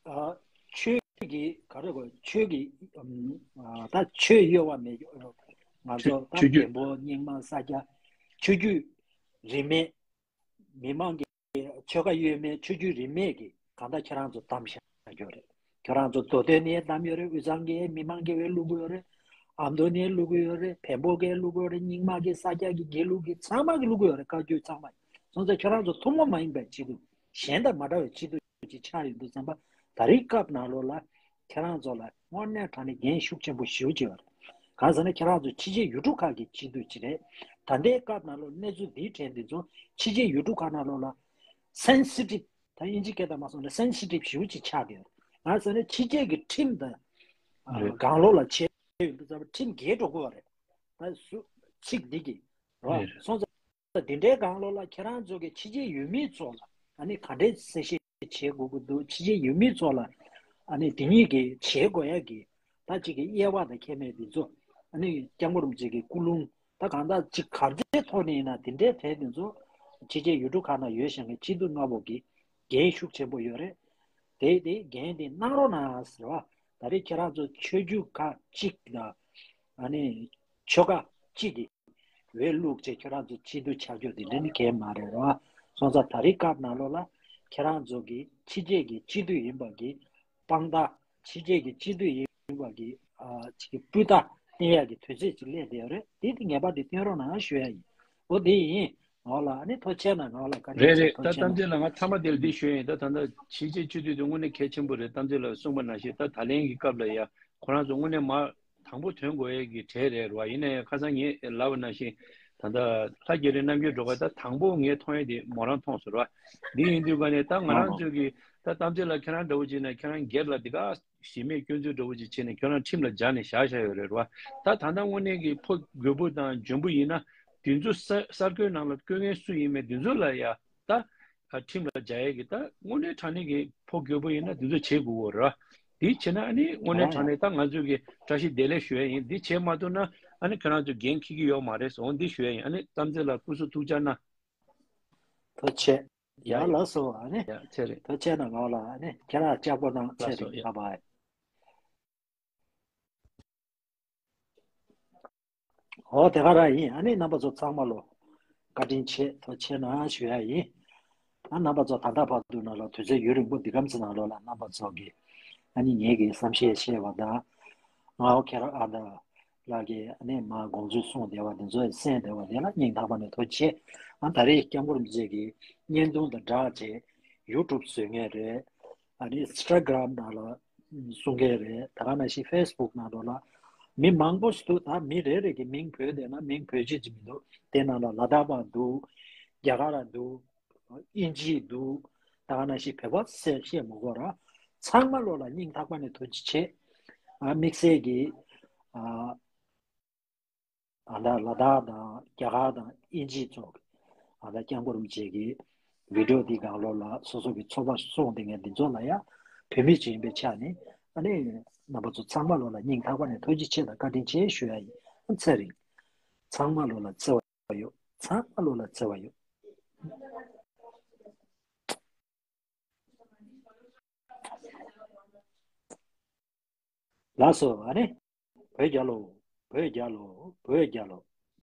ཨ་ཆོས་ཀྱི་ག་རེ་གོ་ཆོས་ཀྱི་ཨམ་ཨ་ད་ཆོས་གཡོ་བ་མེད། ང་ཚོ་ད་ཆོས་བརྒྱུད་བོན་པོ་རྙིང་མ་ས་སྐྱ་ཆོས་བརྒྱུད་རིས་མེད། མི་མང་གི་ཆོལ་ཁ་གཡོ་མེད། ཆོས་བརྒྱུད་རིས་མེད་ཀྱི་གང་ལྟར་ཁྱེད་རང་ཚོ་བདམས་བཞག་ཡོད་རེད། ཁྱེད་རང་ཚོ་མདོ་སྟོད་ནས་བདམས་ཡོད་རེད། དབུས་གཙང་གི་མི་མང་གིས་བླུག་གི་ཡོད་རེད། ཨ་མདོ་ནས་བླུག་གི་ཡོད་རེད། བོན་པོ་གིས་བླུག་གི་ཡོད་རེད། རྙིང་མ་གི་ས་སྐྱ་གི་དགེ་ལུགས་ཀྱི་ཚང་མ་གིས་བླུག་གི་ཡོད་རེད། བཀའ་བརྒྱུད་ཚང་མ། སོང་ཙང་ཁྱེད་རང་ཚོ་ཐུན་མོང་མ་ཡིན་པའི་སྐྱིད་སྡུག་གཞན་དང་མ་འདྲ་བའི་སྐྱིད་སྡུག་ཅིག་ཆགས་ཡོང་དུས་ཙམ་པ། ད་རེས་སྐབས་ནང་ལོགས་ལ་ཁྱེད་རང་ཚོ་ལ་དངོས་གནས་དྲང་གནས་འགན་ཤུགས་ཆེན་པོ་ཞེ་པོ་ཅིག་ཡོད་རེད། གང་ཟེར་ན་ཁྱེད་རང་ཚོ་ཕྱི་རྒྱལ་ཡུལ་གྲུ་ཁག་གི་སྐྱིད་སྡུག་ཅིག་རེད། ད་ལྟའི་སྐབས་ནང་ལོགས་གནས་ཚུལ་འདིའི་གྲས་འདི་ཚོ་ཕྱི་རྒྱལ་ཡུལ་གྲུ་ཁག་ནང་ལོགས་ལ་སེན་སི་ཊིབ། ད་དབྱིན་ཇི་སྐད་དང་མ་སོང་ན་སེན་སི་ཊིབ་ཞེ་པོ་ཅིག་ཆགས་བསྡད་ཡོད། ང་ཟེར་ན་ཕྱི་རྒྱལ་གྱི་ཁྲིམས་དང་ཨ་རེད། སྒང་ལོགས་ལ་བྱས་ཡོད་འདུག་ཙམ་ཁྲིམས་འགལ་འགྲོ་གི་ཡོད་རེད། ད་སུ་ཚིག་འདི་གིས་རོ། རེད། སོང་ཙང་འདི་འདྲའི་སྒང་ལོགས་ལ་ཁྱེད་རང་ཚོ་གི་ཕྱི་རྒྱལ་ཡུལ་མི་ཚོ་ལ་ཨ་ནི་ག་འདྲའི་གསལ་བཤད་བྱེད་དགོས་ཀྱི་འདུག་ཕྱི་རྒྱལ་ཡུལ་མི་ཚོ་ལ་ཨ་ནི་དེ་གཉིས་ཀྱི་བྱེད་དགོས་ཡ་གི་ད་ཅིག་གི་དབྱེ་བ་དང་ཁྱད་མེད་འདི་ཚོ་ཨ་ནི་སྐྱབས་མགོན་རིན་པོ་ཆེ་གི་སྐུ་རླུང་ད་གང་ལྟར་ཅིག་ག་འདྲའི་ཐོག་ནས་ཡིན་ན་དེ་འདྲའི་གྲས་འདི་ཚོ་ཕྱི་རྒྱལ་ཡུལ་གྲུ་ཁག་ན་ཡོད་བཞིན་གི་སྤྱི་འཐུས་ལྔ་པོ་གི་འགན་ཤུགས་ཆེན་པོ་ཡོད་རེད། དེ་དེ་འགན་དེ་གནང་རོགས་གནང་ཟེར་བ། ད་རེས་ཁྱེད་རང་ཚོ་ཆོས་བརྒྱུད་ཁག་གཅིག་དང་ཨ་ནི་ཆོལ་ཁ་གཅིག་གི་འོས་བླུགས་བྱས་ཁྱེད་རང་ཚོ་སྤྱི་འཐུས་ཆགས་རྒྱུ་དེ་འདྲ་ནི་གང་ཡང་མ་རེད་རོ། སོང་ཙང་ད་རེས་སྐབས་ནང་ལོགས་ལ་ཁྱེད་རང་ཚོ་གི་ཕྱི་རྒྱལ་གྱི་སྤྱི་འཐུས་ཡིན་པ་གི་དཔང་རྟགས། ཕྱི་རྒྱལ་གྱི་སྤྱི་འཐུས་ཡིན་པ་གི་ཨ་ཅིག་གི་སྤུས་རྟགས་བསྟན་ཡག་གི་དུས་ཚོད་ཅིག་སླེབས་བསྡད་ཡོད་རེད། དེ་དེ་ངེས་པར་དུ་བསྟན་རོགས་གནང་ཞུ་ཡ་ཡིན། འོ་དེ་ཡིན། ང་ལ་ཨ་ནི་ཐུགས་རྗེ་གནང་། ང་ལ་བཀའ་དྲིན་རེད་ཆེ། རེད། ད་ཐུགས་རྗེ་གཏམ་ཚེ་གནང་། ལགས། ང་མཐའ་མ་དེ་ལ་འདི་ཞུ་ཡིན། ད་ད་ལྟ་ཕྱི་རྒྱལ་སྤྱི་འཐུས་དེ་དངོས་གནས་གལ་ཆེན་པོ་རེད། གཏམ་ཚེ་ལགས་གསུངས་པ་ནང་བཞིན་ད་ད་ལན་གྱི་སྐབས་ལ་ཡ་ཁོ་རང་ཚོ་དངོས་གནས་མ་དང་པོ་ཐོན་དགོས་ཡས་ཀྱི་གྲས་རེད་ར། ཡིན་ན་ཡང་ཁ་སང་ངས་ལབ་པ་ནང་བཞིན་ད་ལྟ་ལྷ་རྒྱ་རི་རྣམ་རྒྱལ་སྒྲོལ་དཀར་ད་དང་པོ་ངས་མཐོང་ཡས་དེ་མོ་རང་མཐོང་སོང་ར། འདི་ཡིན་དུས་ག་ནས་ད་ང་རང་ཚོ་གི་ད་གཏམ་ཚེ་ལགས་ཁྱེད་རང་འདྲ་བོ་བྱས་ན་ཁྱེད་རང་སྒེར་ལ་འདི་ག་གཞི་མེད་སྐྱོན་འཛུགས་འདྲ་བོ་ཅིག་བྱས་ནས་ཁྱོད་རང་ཁྲིམས་ལ་སྦྱར་ནས་བཞག་བཞག་ཡོད་རེད་ར། ད་ད་ལྟ་དངོས་གནས་ཀྱི་ཕོ་རྒོད་པོ་དང་འཇོན་པོ་ཡིན་ན་དེ་ཚོ་ས་གསར་འགོད་ནང་ལ་བསྐོ་མཁན་སུ་ཡིན་མིན་དེ་ཚོ་ལ་ཡ་ད་ཁྲིམས་ལ་སྦྱར་ཡས་ཀྱི་ད་དངོས་གནས་དྲང་གནས་ཀྱི་ཕོ་རྒོད་པོ་ཡིན་ན་དེ་ཚོ་བྱེད་དགོས་ཀྱི་རེད་ར། དེ་བྱས་ན་ཨ་ནི་དངོས་གནས་དྲང་གནས་ད་ང་ཚོས་ཀྱི་བཀྲ་ཤིས་བདེ་ལེགས་ཞུ་ཡས་ཡིན། འདི་བྱེད་མ་ཐུབ་ན་ཨ་ནི་ཁྱོད་རང་ཚོ་འགན་འཁྱེར་གྱི་ཡོད་མ་རེད་ཟེར། འོ་འདི་ཞུ་ཡས་ཡིན། ཨ་ནི་གཏམ་ཚེ་ལགས་སྐུ་གཟུགས་ཐུགས་ཅག་གནང་། ཐུགས་རྗེ་ཆེ། ཡ་ཡ་ལགས་སོ། ཨ་ནི་ཡ་ཚེ་རིང་། ཐུགས་རྗེ་གནང་། ང་ལ་ཨ་ནི་ཁྱེད་རང་ལྕགས་པོ་གནང་། ལགས་ཚེ་སོ། རིང་། ཡ། བྷའི་བྷའི། འོ་དེ་ག་རང་ཡིན། ཨ་ནི་རྣམ་པ་ཚོ་ཚང་མ་ལོ་བཀའ་དྲིན་ཆེ། ཐུགས་རྗེ་གནང་ཞུ་ཡ་ཡིན། ཨ་རྣམ་པ་ཚོ་ད་ལྟ་བར་དུ་ནང་ལ་དུས་ཚོད་ཡུན་རིང་པོ་འདི་གམ་ཚེ་ནང་ལོགས་ལ་རྣམ་པ་ཚོ་གིས་ཨ་ནི་ངེད་ཀྱི་བསམ་ཤེས་བཤད་པ་དང་། ང་འོ་ཁྱེད་རང་ཨ་ད་ལགས་ཀྱིས་ཨ་ནི་མ་དགོངས་ཚུལ་གསུངས་བསྡད་པ་འདི་ཚོ་གསན་བསྡད་པ་དེ་ལ་སྙིང་ཐག་པ་ནས་ཐུགས་རྗེ་ཆེ། ཨ་ད་རེས་སྐྱབས་མགོན་རིན་པོ་ཆེ་གི་བརྙན་ཐུང་དང་སྦྲགས་བྱས་ཡུ་ཊུབ་བཟོ་མཁན་རེད། ཨ་ནི་ཨིན་སི་ཊ་གྷ་རམ་ནང་ལ་གསུང་མཁན་རེད། ད་ག་ནང་བཞིན་ཕེ་སི་བུག་ནང་ལོགས་ལ་མི་མང་པོ་ཞིག་འདུག་ད་མི་རེ་རེ་གི་མིང་བོས་བསྡད་ན་མིང་བོས་ཆོད་ཀྱི་མི་འདུག་དེ་ནང་ལ་ལ་དྭགས་པ་འདུག་རྒྱ་གར་འདུག་དབྱིན་ཇི་འདུག་ད་ག་ནང་བཞིན་བོད་པ་ཟེར་བཤད་མི་དགོས་ར། ཚང་མ་ལོ་ལ་སྙིང་ཐག་པ་ནས་ཐུགས་རྗེ་ཆེ། ཨ་དམིགས་བསལ་གྱིས་ཨ་ཨ་ད་ལ་དྭགས་དང་རྒྱ་གར་དང་དབྱིན་ཇི་ཚོ་ཨ་ད་སྐྱབས་མགོན་རིན་པོ་ཆེ་གི་བི་ཌི་ཡོ་འདི་སྒང་ལོ་ལ་སོ་སོ་གི་ཚོར་བ་གསུངས་བསྡད་མཁན་འདི་ཚོ་ལ་ཡང་བོད་མི་ཅིག་ཡིན་པའི་ཆ་ནས་ཨ་ནི་རྣམ་པ་ཚོ་ཚང་མ་ལོ་ལ་སྙིང་ཐག་པ་ནས་ཐུགས་རྗེ་ཆེ་དང་བཀའ་དྲིན་ཆེ་ཞུ་ཡ་ཡིན། ཚེ་རིང་། ཚང་མ་ལོ་ལ་བརྩེ་བ་ཡོད། ཚང་མ་ལོ་ལ་བརྩེ་བ་ཡོད། ལགས་སོ། ཨ་ནི། བོད་རྒྱལ་ལོ། བོད་རྒྱལ་ལོ། བོད་རྒྱལ་ལོ།